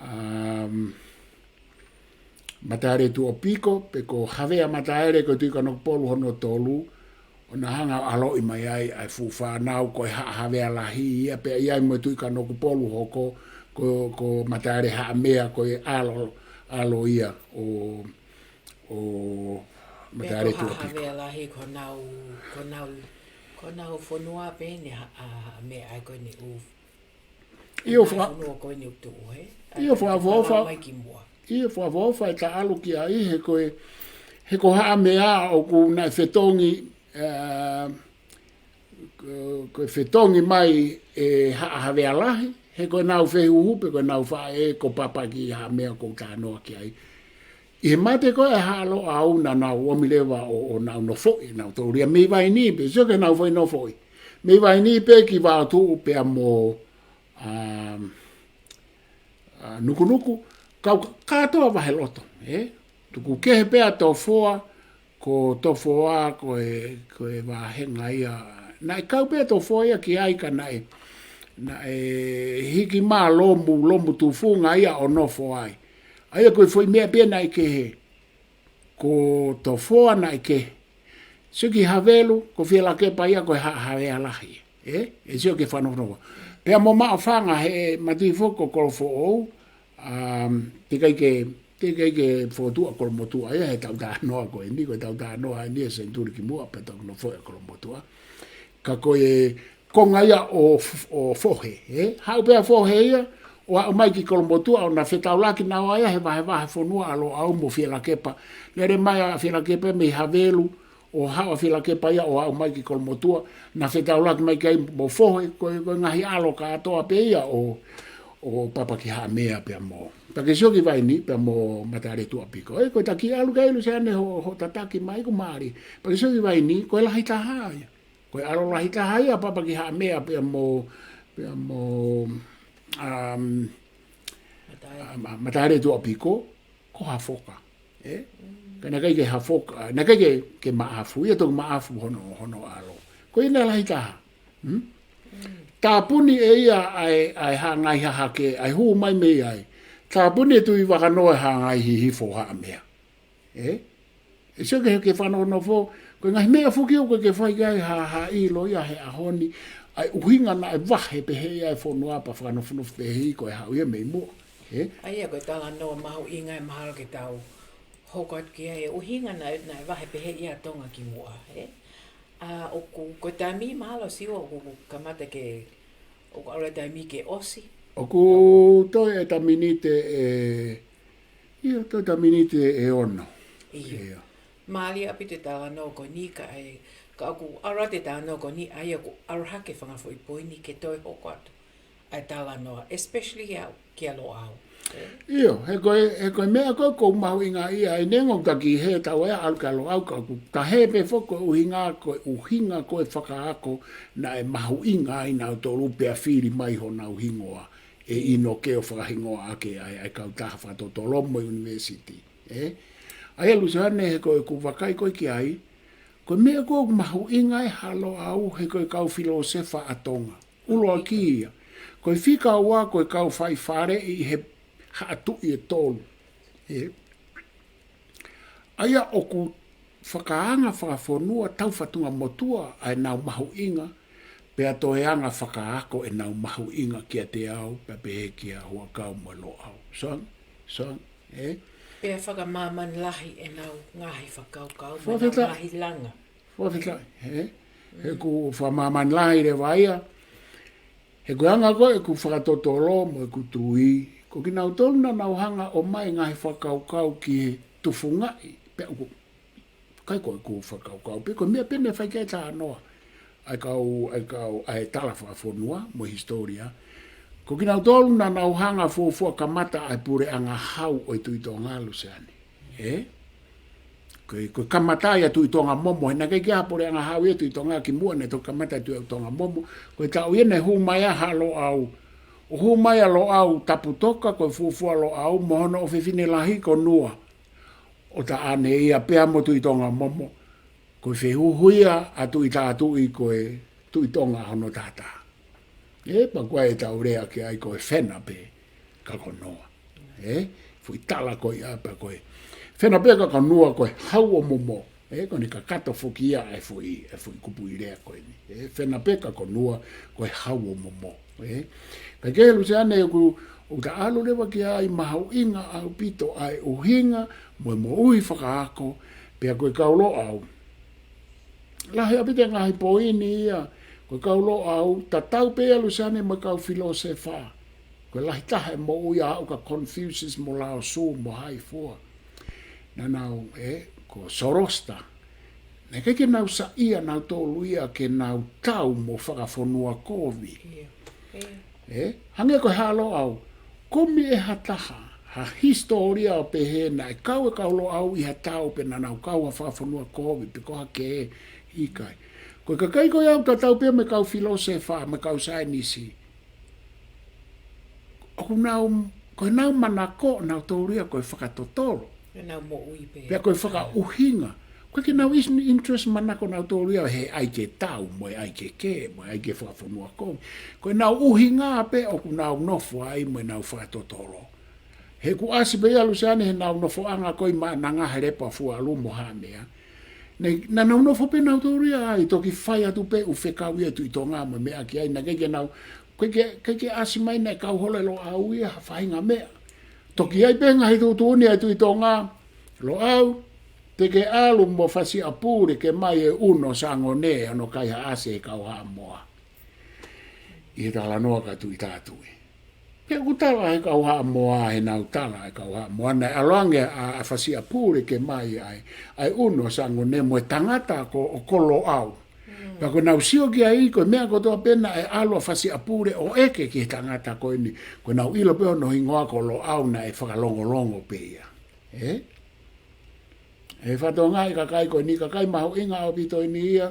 um, Mataele Tuʻapiko, pe ko Havea Mataele ko e Tuʻi Kanokupolu hono tolu, ʻo na hanga ʻo ʻaloʻi mai ai ʻa e fuʻu fānau ko e Haʻa Havea Lahi ia pea ʻi ai mo e Tuʻi Kanokupolu hoko, ko, ko Mataele Haʻamea ko e ʻalo, ʻalo ia ʻo ʻo Mataele Tuʻapiko. Pea ko Haʻa Havea Lahi ko honau, ko honau, ko honau fonua pē eni ha, ʻa, Haʻamea ʻa ē ko eni ʻoku. ʻIo, honau faka-, fonua ko eni ʻoku tuʻu, he? ʻIo, fakaʻofoʻofa. Mai ki muʻa. ʻIo, fakaʻofoʻofa e taʻalo ki ai, he ko e, he ko Haʻamea ʻoku naʻe fetongi, ē, ko, ko e fetongi mai e Haʻa Havea Lahi, he ko ʻenau fehuhu pe ko ʻenau faʻē ko Papa ki Haʻamea ʻoku ou talanoa ki ai. ʻI he mate ko ē ʻa e Haʻa Loʻau naʻa nau ʻomi leva ʻo, ʻo nau nofoʻi, nau tō ia mei Vainī pē, sio ki heʻenau foʻi nofoʻi. Mei Vainī pē ki Vaotuʻu pea mo, um, ʻa, Nukunuku, kau kātoa Vaheloto, ē? Tuku kehe pē ʻa Tofoa, ko Tofoa, ko e, ko e vāhenga ia. Naʻe kau pē ʻa Tofoa ia ki ai ka naʻe, naʻe hiki mai lomu, lomu tufunga ia ʻo nofo ai. ʻA ia ko e foʻi meʻa pē naʻe kehe. Ko Tofoa naʻe kehe. Sio ki Havelu, ko Fielakepa ia ko e Haʻa Havea Lahi. Ē? ʻE sio ki he fakanofonofo. Pea mo Maʻufanga he Matuʻi foki ko Kolofoʻou, um, teʻeki ai ke, teʻeki ai ke fokotuʻu ʻa Kolomotuʻa ia he tau talanoa ko eni, ko e tau talanoa eni he senituli ki muʻa pea tau nofoʻi ʻa Kolomotuʻa. Ka ko e konga ia ʻo f-, ʻo Fohe, ē? Haʻu pē ʻa Fohe ia, ʻo aʻu mai ki Kolomotuʻa, ʻo na fetaulaki naua ia he vahevahe fonua ʻa Loʻau mo Fielakepa. Lele mai ʻa Fielakepa mei Havelu, ʻo haʻu ʻa Fielakepa ia, ʻo aʻu mai ki Kolomotuʻa, na fetaulaki mai ki ai mo Fohe, ko e, ko e ngaahi ʻalo kātoa pē ia ʻo, ʻo Papa ki Haʻamea pea mo. Pea ke sio ki Vainī, pea mo Mataele Tuʻapiko. Ē, ko e taki ʻalu ki ai Luseane hoʻo, hoʻo tataki mai ko Mali. Pea ke sio ki Vainī, ko e lahi taha ia. Ko e ʻalo lahi taha ia Papa ki Haʻamea pea mo, pea mo, um, Mataele. A, ma-, Mataele Tuʻapiko, ko Hafoka. Ē? Ka naʻe ʻikai ke Hafoka, naʻe ʻikai ke, ke Maʻafu, ia toki Maʻafu hono, hono ʻalo. Ko ia naʻe lahi taha. Hmm? Tāpuni ʻe ia ʻa e, ʻa e Hāngai Hahake, ʻa e hū mai mei ai. Tāpuni ʻe Tuʻivakanoa e Hāngai Hihifo ʻo Haʻamea. Ē? ʻE sio ki he, ki he fakanofonofo, ko e ngaahi meʻa foki ʻoku ke fai ki ai ha, ha ʻilo ia he ʻaho ni, ʻa e ʻuhinga naʻe vahe pehē ia e fonua pea fakanofonofo pehē ko e haʻu ia mei muʻa. Ē? ʻA ia ko e talanoa mahuʻinga ʻe mahalo ke tau hoko atu ki ai e ʻuhinga naʻe, naʻe vahe pehē ia Tonga ki muʻa, ē? ʻA, ʻoku, ko e taimi mahalo Siua ʻoku, ʻoku kamata ke, ʻoku ʻalu e taimi ke ʻosi. ʻOku toe ʻeta miniti ē, ʻio, toe ʻeta miniti ʻe ono. ʻIo. ʻIo. Mālie ʻaupito e talanoa ko eni ka ʻe, ka ʻoku ʻalu atu e talanoa ko eni ʻa ia ʻoku ʻalu hake fanga foʻi poini ke toe hoko atu ʻa e talanoa, especially kia, kia Loʻau. Ē? ʻIo, he ko e, he ko e meʻa ko ē ʻoku mahuʻinga ia, ʻi he neongo ʻoku taki he tau ʻalu kia Loʻau ka ʻoku tahe pē foki ko e ʻuhinga, ko e ʻuhinga ko e fakaako naʻe mahuʻinga ai nautolu pea fili mai honau hingoa ʻe ʻInoke ʻo fakahingoa ʻaki ʻa e, ʻa e kautaha fakatotolo mo e ʻunivēsiti. Ē? ʻA ia Luseane he ko e ʻoku vakai ko ē ki ai, ko e meʻa ko ē ʻoku mahuʻinga ai Haʻa Loʻau he ko e kau filōsefa ʻa Tonga. ʻUluaki ia. Ko e fika ua ko e kau faifaleʻi he haʻa tuʻi ʻe tolu. ʻE, ʻa ia ʻoku fakaanga fakafonua taufatungamotuʻa ʻa ʻenau mahuʻinga, pea toe anga fakaako ʻenau mahuʻinga kiate au, pea pehē kia Huʻakau mo Loʻau. Song, song, ē? Pea fakamāmani lahi ʻenau ngaahi fakakaukau, mo ʻenau Fakafetaʻi. ngaahi langa. Fakafetaʻi, ē? He ʻoku fakamāmani lahi leva ia. He ko e anga ko ē ʻeku fakatotolo mo ʻeku tui, ko kinautolu naʻa nau hanga ʻo ʻomai ngaahi fakakaukau ki he tufungaʻi, pea ʻoku, ʻikai ko ʻeku fakakaukau, pe ko e meʻa pē naʻe fai ki ai e talanoa ʻa e kau, ʻa e kau, ʻa e tala fakafonua mo e hisitōlia. Ko kinautolu naʻa nau hanga ʻo fuofua kamata ʻa e puleʻanga hau ʻo e Tuʻi Tonga, Luseane. Ē? Ko e, ko e kamata ia Tuʻi Tonga Momo, he naʻe ʻikai ke ʻi ai ha puleʻanga hau ia Tuʻi Tonga kimuʻa, naʻe toki kamata Tuʻi Tonga Momo. Ko e taʻu ia naʻe hū mai ai Haʻa Loʻau. ʻO hū mai ʻa Loʻau Taputoka, ko e fuofua Loʻau, mo hono ʻofefine lahi ko Nua. ʻO taʻane ia pea mo Tuʻi Tonga Momo. Ko e fehuhu ia ʻa Tuʻi Tātuʻi ko e Tuʻi Tonga hono taha taha. Ē, pea ko e tau lea ki ai ko e fena pē ka ko Noa. Ē, foʻi tala ko ia pea ko e fena pē ka ko Noa ko e hau ʻo momo. Ē, ko ʻene kakato foki ia ʻa e foʻi, ʻa e foʻi kupuʻi lea ko eni. Ē, fena pē ka ko Noa ko e hau ʻo momo. Ē, kae kehe Luseane ʻoku, ʻoku ta ʻalu leva ki ai mahuʻinga ʻaupito ʻa e ʻuhinga mo e moʻui fakaako, pea ko e kau Loʻau. Lahi ʻaupito e ngaahi poini ia, ko e kau Loʻau, tatau pē ia Luseane mo e kau filōsefa. Ko e lahi taha e moʻui ʻa ʻuka Confucius mo Lao Tzu mo hai fua. Naʻa nau, ē, ko Zoroaster. Naʻe ʻikai ke nau saiʻia nautolu ia ke nau tau mo fakafonua kovi. Ia. Ia. Ē, hangē ko e Haʻa Loʻau. Kumi ʻe ha taha ha hisitōlia ʻo pehē naʻe kau e kau Loʻau ʻi ha tau pe naʻa nau kau ha fakafonua kovi pe ko ha kehe, ʻikai. Ko e kakai ko ia ʻoku tatau pē mo e kau filōsefa, mo e kau saienisi. ʻOku nau, ko ʻenau manako nautolu ia ko e fakatotolo. ʻEnau moʻui pē. Pea ko e fakaʻuhinga. ʻOku ʻikai ke nau is-, interest manako nautolu ia he ʻai ke tau, mo e ʻai ke kehe, mo e ʻai ke fakafonua kovi. Ko ʻenau ʻuhinga pē ʻoku nau nofo ai mo ʻenau fakatotolo. He ʻoku ʻasi pē ia Luseane heʻenau nofoʻanga ko ē ʻi Maʻananga he Lepa Fualu mo Haʻamea. Naʻe, naʻa nau nofo pē nautolu ia ai, toki fai atu pē ʻū fekau ia Tuʻi Tonga mo e meʻa ki ai, naʻe ʻikai ke nau, ʻikai ke, ʻikai ke ʻasi mai naʻe kau holo ʻe Loʻau ia ha faʻahinga meʻa. Toki ʻi ai pē ngaahi tuʻutuʻuni ʻa e Tuʻi Tonga, Loʻau, te ke ʻalu mo fasiʻa pule ke mai e ʻunu ʻo Sangone ʻo ne kaihaʻasi e kau Haʻamoa. ʻI he talanoa kia Tuʻi Tātuʻi. Pea ʻoku tala ʻe he kau Haʻamoa, heʻenau tala ʻe he kau Haʻamoa, naʻe ʻalu ange ʻa, ʻa fasiʻa pule ke mai ʻa e, ʻa e ʻunu ʻo Sangone mo e tangata ko, ko Loʻau. Mm. Pea ko ʻenau sio ki ai ko e meʻa kotoa pē naʻe ʻalu ʻa fasiʻa pule ʻo ʻeke ki he tangata ko eni. Ko ʻenau ʻilo pē hono hingoa ko Loʻau naʻe fakalongolongo pē ia. Ē? ʻE fakatonga e kakai ko eni, kakai mahuʻinga ʻaupito eni ia,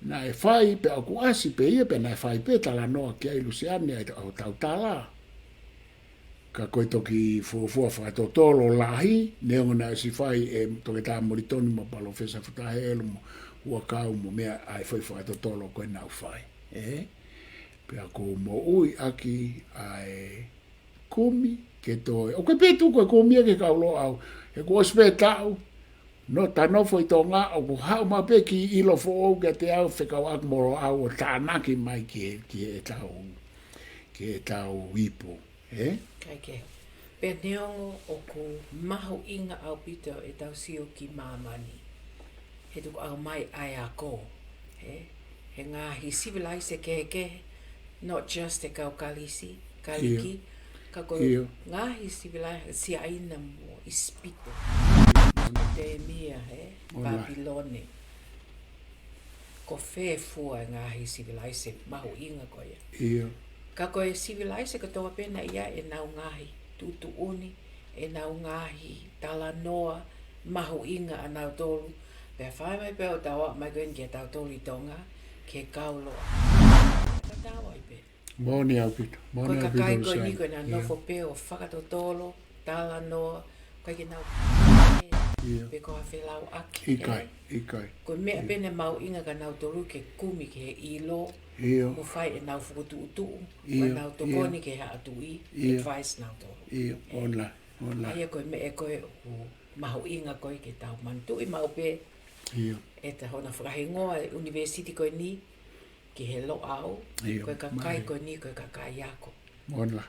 naʻe fai pē ʻoku ʻasi pē ia, pea naʻe fai pē talanoa ki ai Luseane ʻa e tau, tau tala. Ka ko e toki fuofua fakatotolo lahi, neongo naʻe ʻosi fai ʻe Toketā Molitoni mo Palōfesa Futa Helu mo Huʻakau mo meʻa ʻa e foʻi fakatotolo ko ē naʻa nau fai. Ē? Pea ʻoku ou moʻui ʻaki ʻa e kumi ke toe. ʻOku ʻikai pē tuku e kumi ia ki he kau Loʻau. He kuo ʻosi pē taʻu. Naʻa ta nofo ʻi Tonga ʻoku haʻu mai pē kiʻi ʻilo foʻou kiate au fekauʻaki mo Loʻau ʻo tānaki mai ki he, ki heʻetau, ki heʻetau ipu. Ē? ʻIkai ke. Pea neongo ʻoku mahuʻinga ʻaupito ʻetau sio ki māmani. He tuku ʻomai ʻa e ako. Ē? He ngaahi sivilaise kehekehe, not just e kau Kalisi, Kaliki, ʻIo. ka ko e ʻIo. ngaahi sivilaise Siaina mo ʻIsipite. Mesopotemia, ē? Moʻoni. Papilone. Ko fē fua e ngaahi sivilaise mahuʻinga ko ia. ʻIo. Ka ko e sivilaise kotoa pē naʻe ʻi ai ʻenau ngaahi tuʻutuʻuni, ʻenau ngaahi talanoa mahuʻinga ʻanautolu, pea fai mai pē ʻo tau aʻu mai ko eni kia tautolu ʻi Tonga, ki he kau Loʻau. Ka tau ai pē. Moʻoni ʻaupito, moʻoni ʻaupito. Ko e kakai ko eni Luseane. Ko ʻenau ʻIo. nofo pē ʻo fakatotolo, talanoa, ʻikai ke nau ʻIo. Pe ko ha felauʻaki, ʻikai, ē? ʻIkai. Ko e meʻa pē ʻoku mahuʻinga kia nautolu ke kumi ki he ʻilo, ʻio, mo fai ʻenau fokotuʻutuʻu, ʻio, ʻenau tokoni, ʻio, ki he haʻa tuʻi, ʻio, advice nautolu. ʻIo, ē, moʻoni, moʻoni. ʻA ia ko e meʻa ko ē ʻoku mahuʻinga ko ē ke tau manatuʻi maʻu pē, ʻio, ʻeta hona fakahingoa e ʻunivēsiti ko eni ki he Loʻau, ʻio, ko e kakai, mai, ko eni ko e kakai ako. Moʻoni.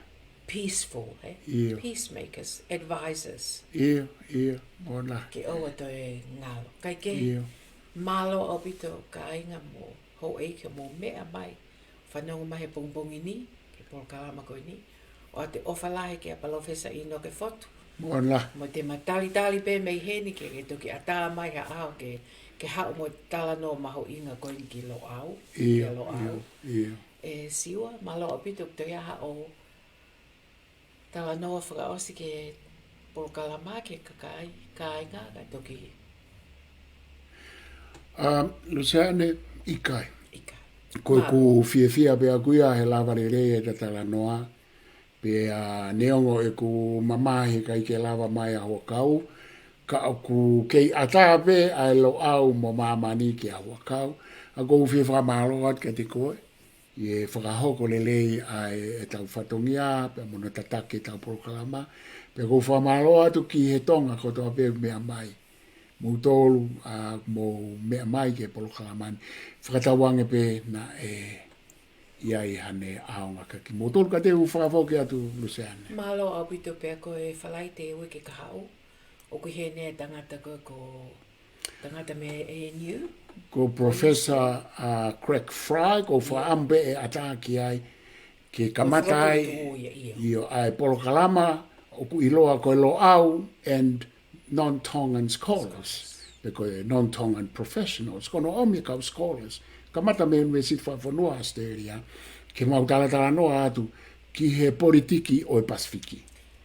Peaceful, ē? ʻIo. Peacemakers, advisors. ʻIo, ʻio, moʻoni. Ke ʻoua toe ngalo. Kae kehe, ʻio, mālō ʻaupito kāinga mo houʻeiki hoʻomou meʻa mai, fanongo mai he pongipongi ni ki he polokalama ko eni. ʻOatu e ʻofa lahi kia Palōfesa ʻInoke Fotu. Moʻoni. Mo te ma talitali pē mei heni ke, ke toki ʻatā mai ha ʻaho ke, ke haʻu mo e talanoa mahuʻinga ko eni ki Loʻau, ʻio, ki Loʻau. ʻIo, ʻio. ʻE Siua, mālō ʻaupito, ko e toe ʻi ai haʻo talanoa fakaʻosi ki he polokalama ki he kakai, kāinga, kae toki. ʻA, Luseane, ʻikai. ʻIkai. Ko ʻeku fiefia pē ʻaʻaku ia he lava lelei ʻeta talanoa, pea neongo ʻeku mamahi he ʻikai ke lava mai ʻa Huʻakau, ka ʻoku kei ʻatā pē ʻa e Loʻau mo māmani kia Huʻakau, ʻa ia ʻoku ou fie fakamālō atu kiate koe ʻi he fakahoko lelei ʻa e, ʻetau fatongia, pea mo hono tataki ʻetau polokalama. Pea ʻoku ou fakamālō atu ki he Tonga kotoa pē ʻoku meʻa mai. Moutolu, ʻa, mou meʻa mai ki he polokalama ni. Fakatauange pē naʻe ʻi ai haʻane ʻaonga kiate kimoutolu. Ka te u fakafoki atu, Luseane. Mālō ʻaupito. Pea ko e Falaite uike kahaʻu, ʻoku ʻi heni e tangata ko, ko tangata mei he A N U. Ko Professor, ʻa, Craig Fry, ʻoku ou fakaʻamu pē ʻe ʻatā ki ai ke kamata ai, ʻio, ʻa e polokalama ʻoku ʻiloa ko e Loʻau and Non-Tongan Scholars, pe ko e Non-Tongan Professionals, ko hono ʻomi e kau scholars, kamata mei he ʻUnivēsiti Fakafonua ʻAositelēlia, ke mau talatalanoa atu ki he politiki ʻo e Pasifiki.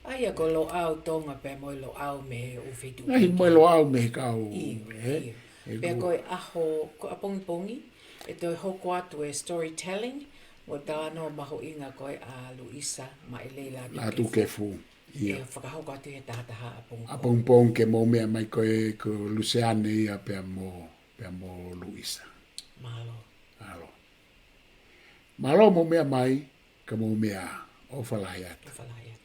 ʻA ia ko Loʻau Tonga pea mo e Loʻau mei he ʻū feituʻu kehekehe. Mo e Loʻau mei he kau, ʻio, ē? ʻIo. Pea ko e ʻaho, ko ʻapongipongi, ʻe toe hoko atu e storytelling, mo e talanoa mahuʻinga ko ē ʻa Luisa Maʻelei Lātūkefu. Lātūkefu, ʻio. ʻE fakahoko atu he taha taha ʻapongipongi. ʻApongipongi ke mou meʻa mai ko ē ko Luseane ia pea mo, pea mo Luisa. Mālō. Mālō. Mālō mou meʻa mai, ka mou meʻa ā. ʻOfa lahi atu. ʻOfa lahi atu.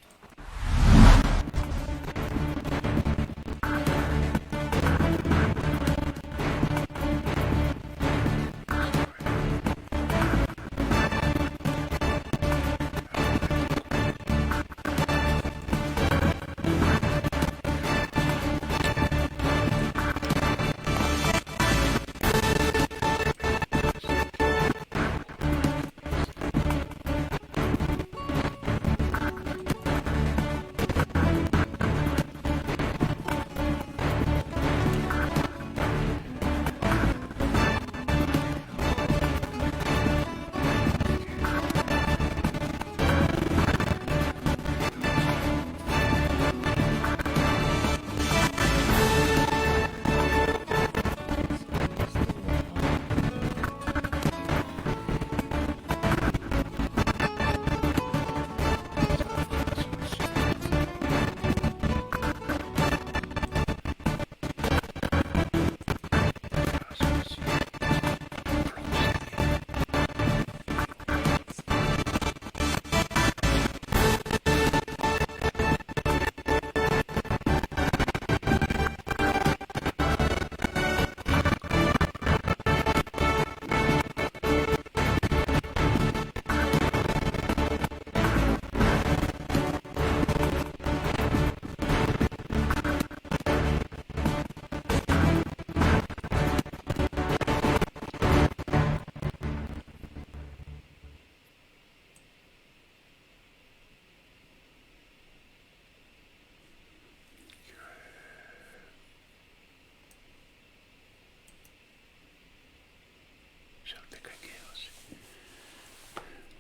Sio, te kai ke ʻosi.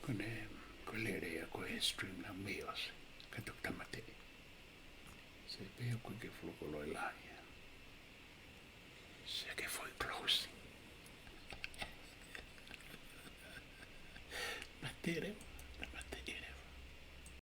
Ko ʻene, ko e lele ia ko e stream na mei ʻosi. Ka toki tāmateʻi. Se pē ʻoku ke folokoloi lahi ia. Se ke foʻi close. Patere.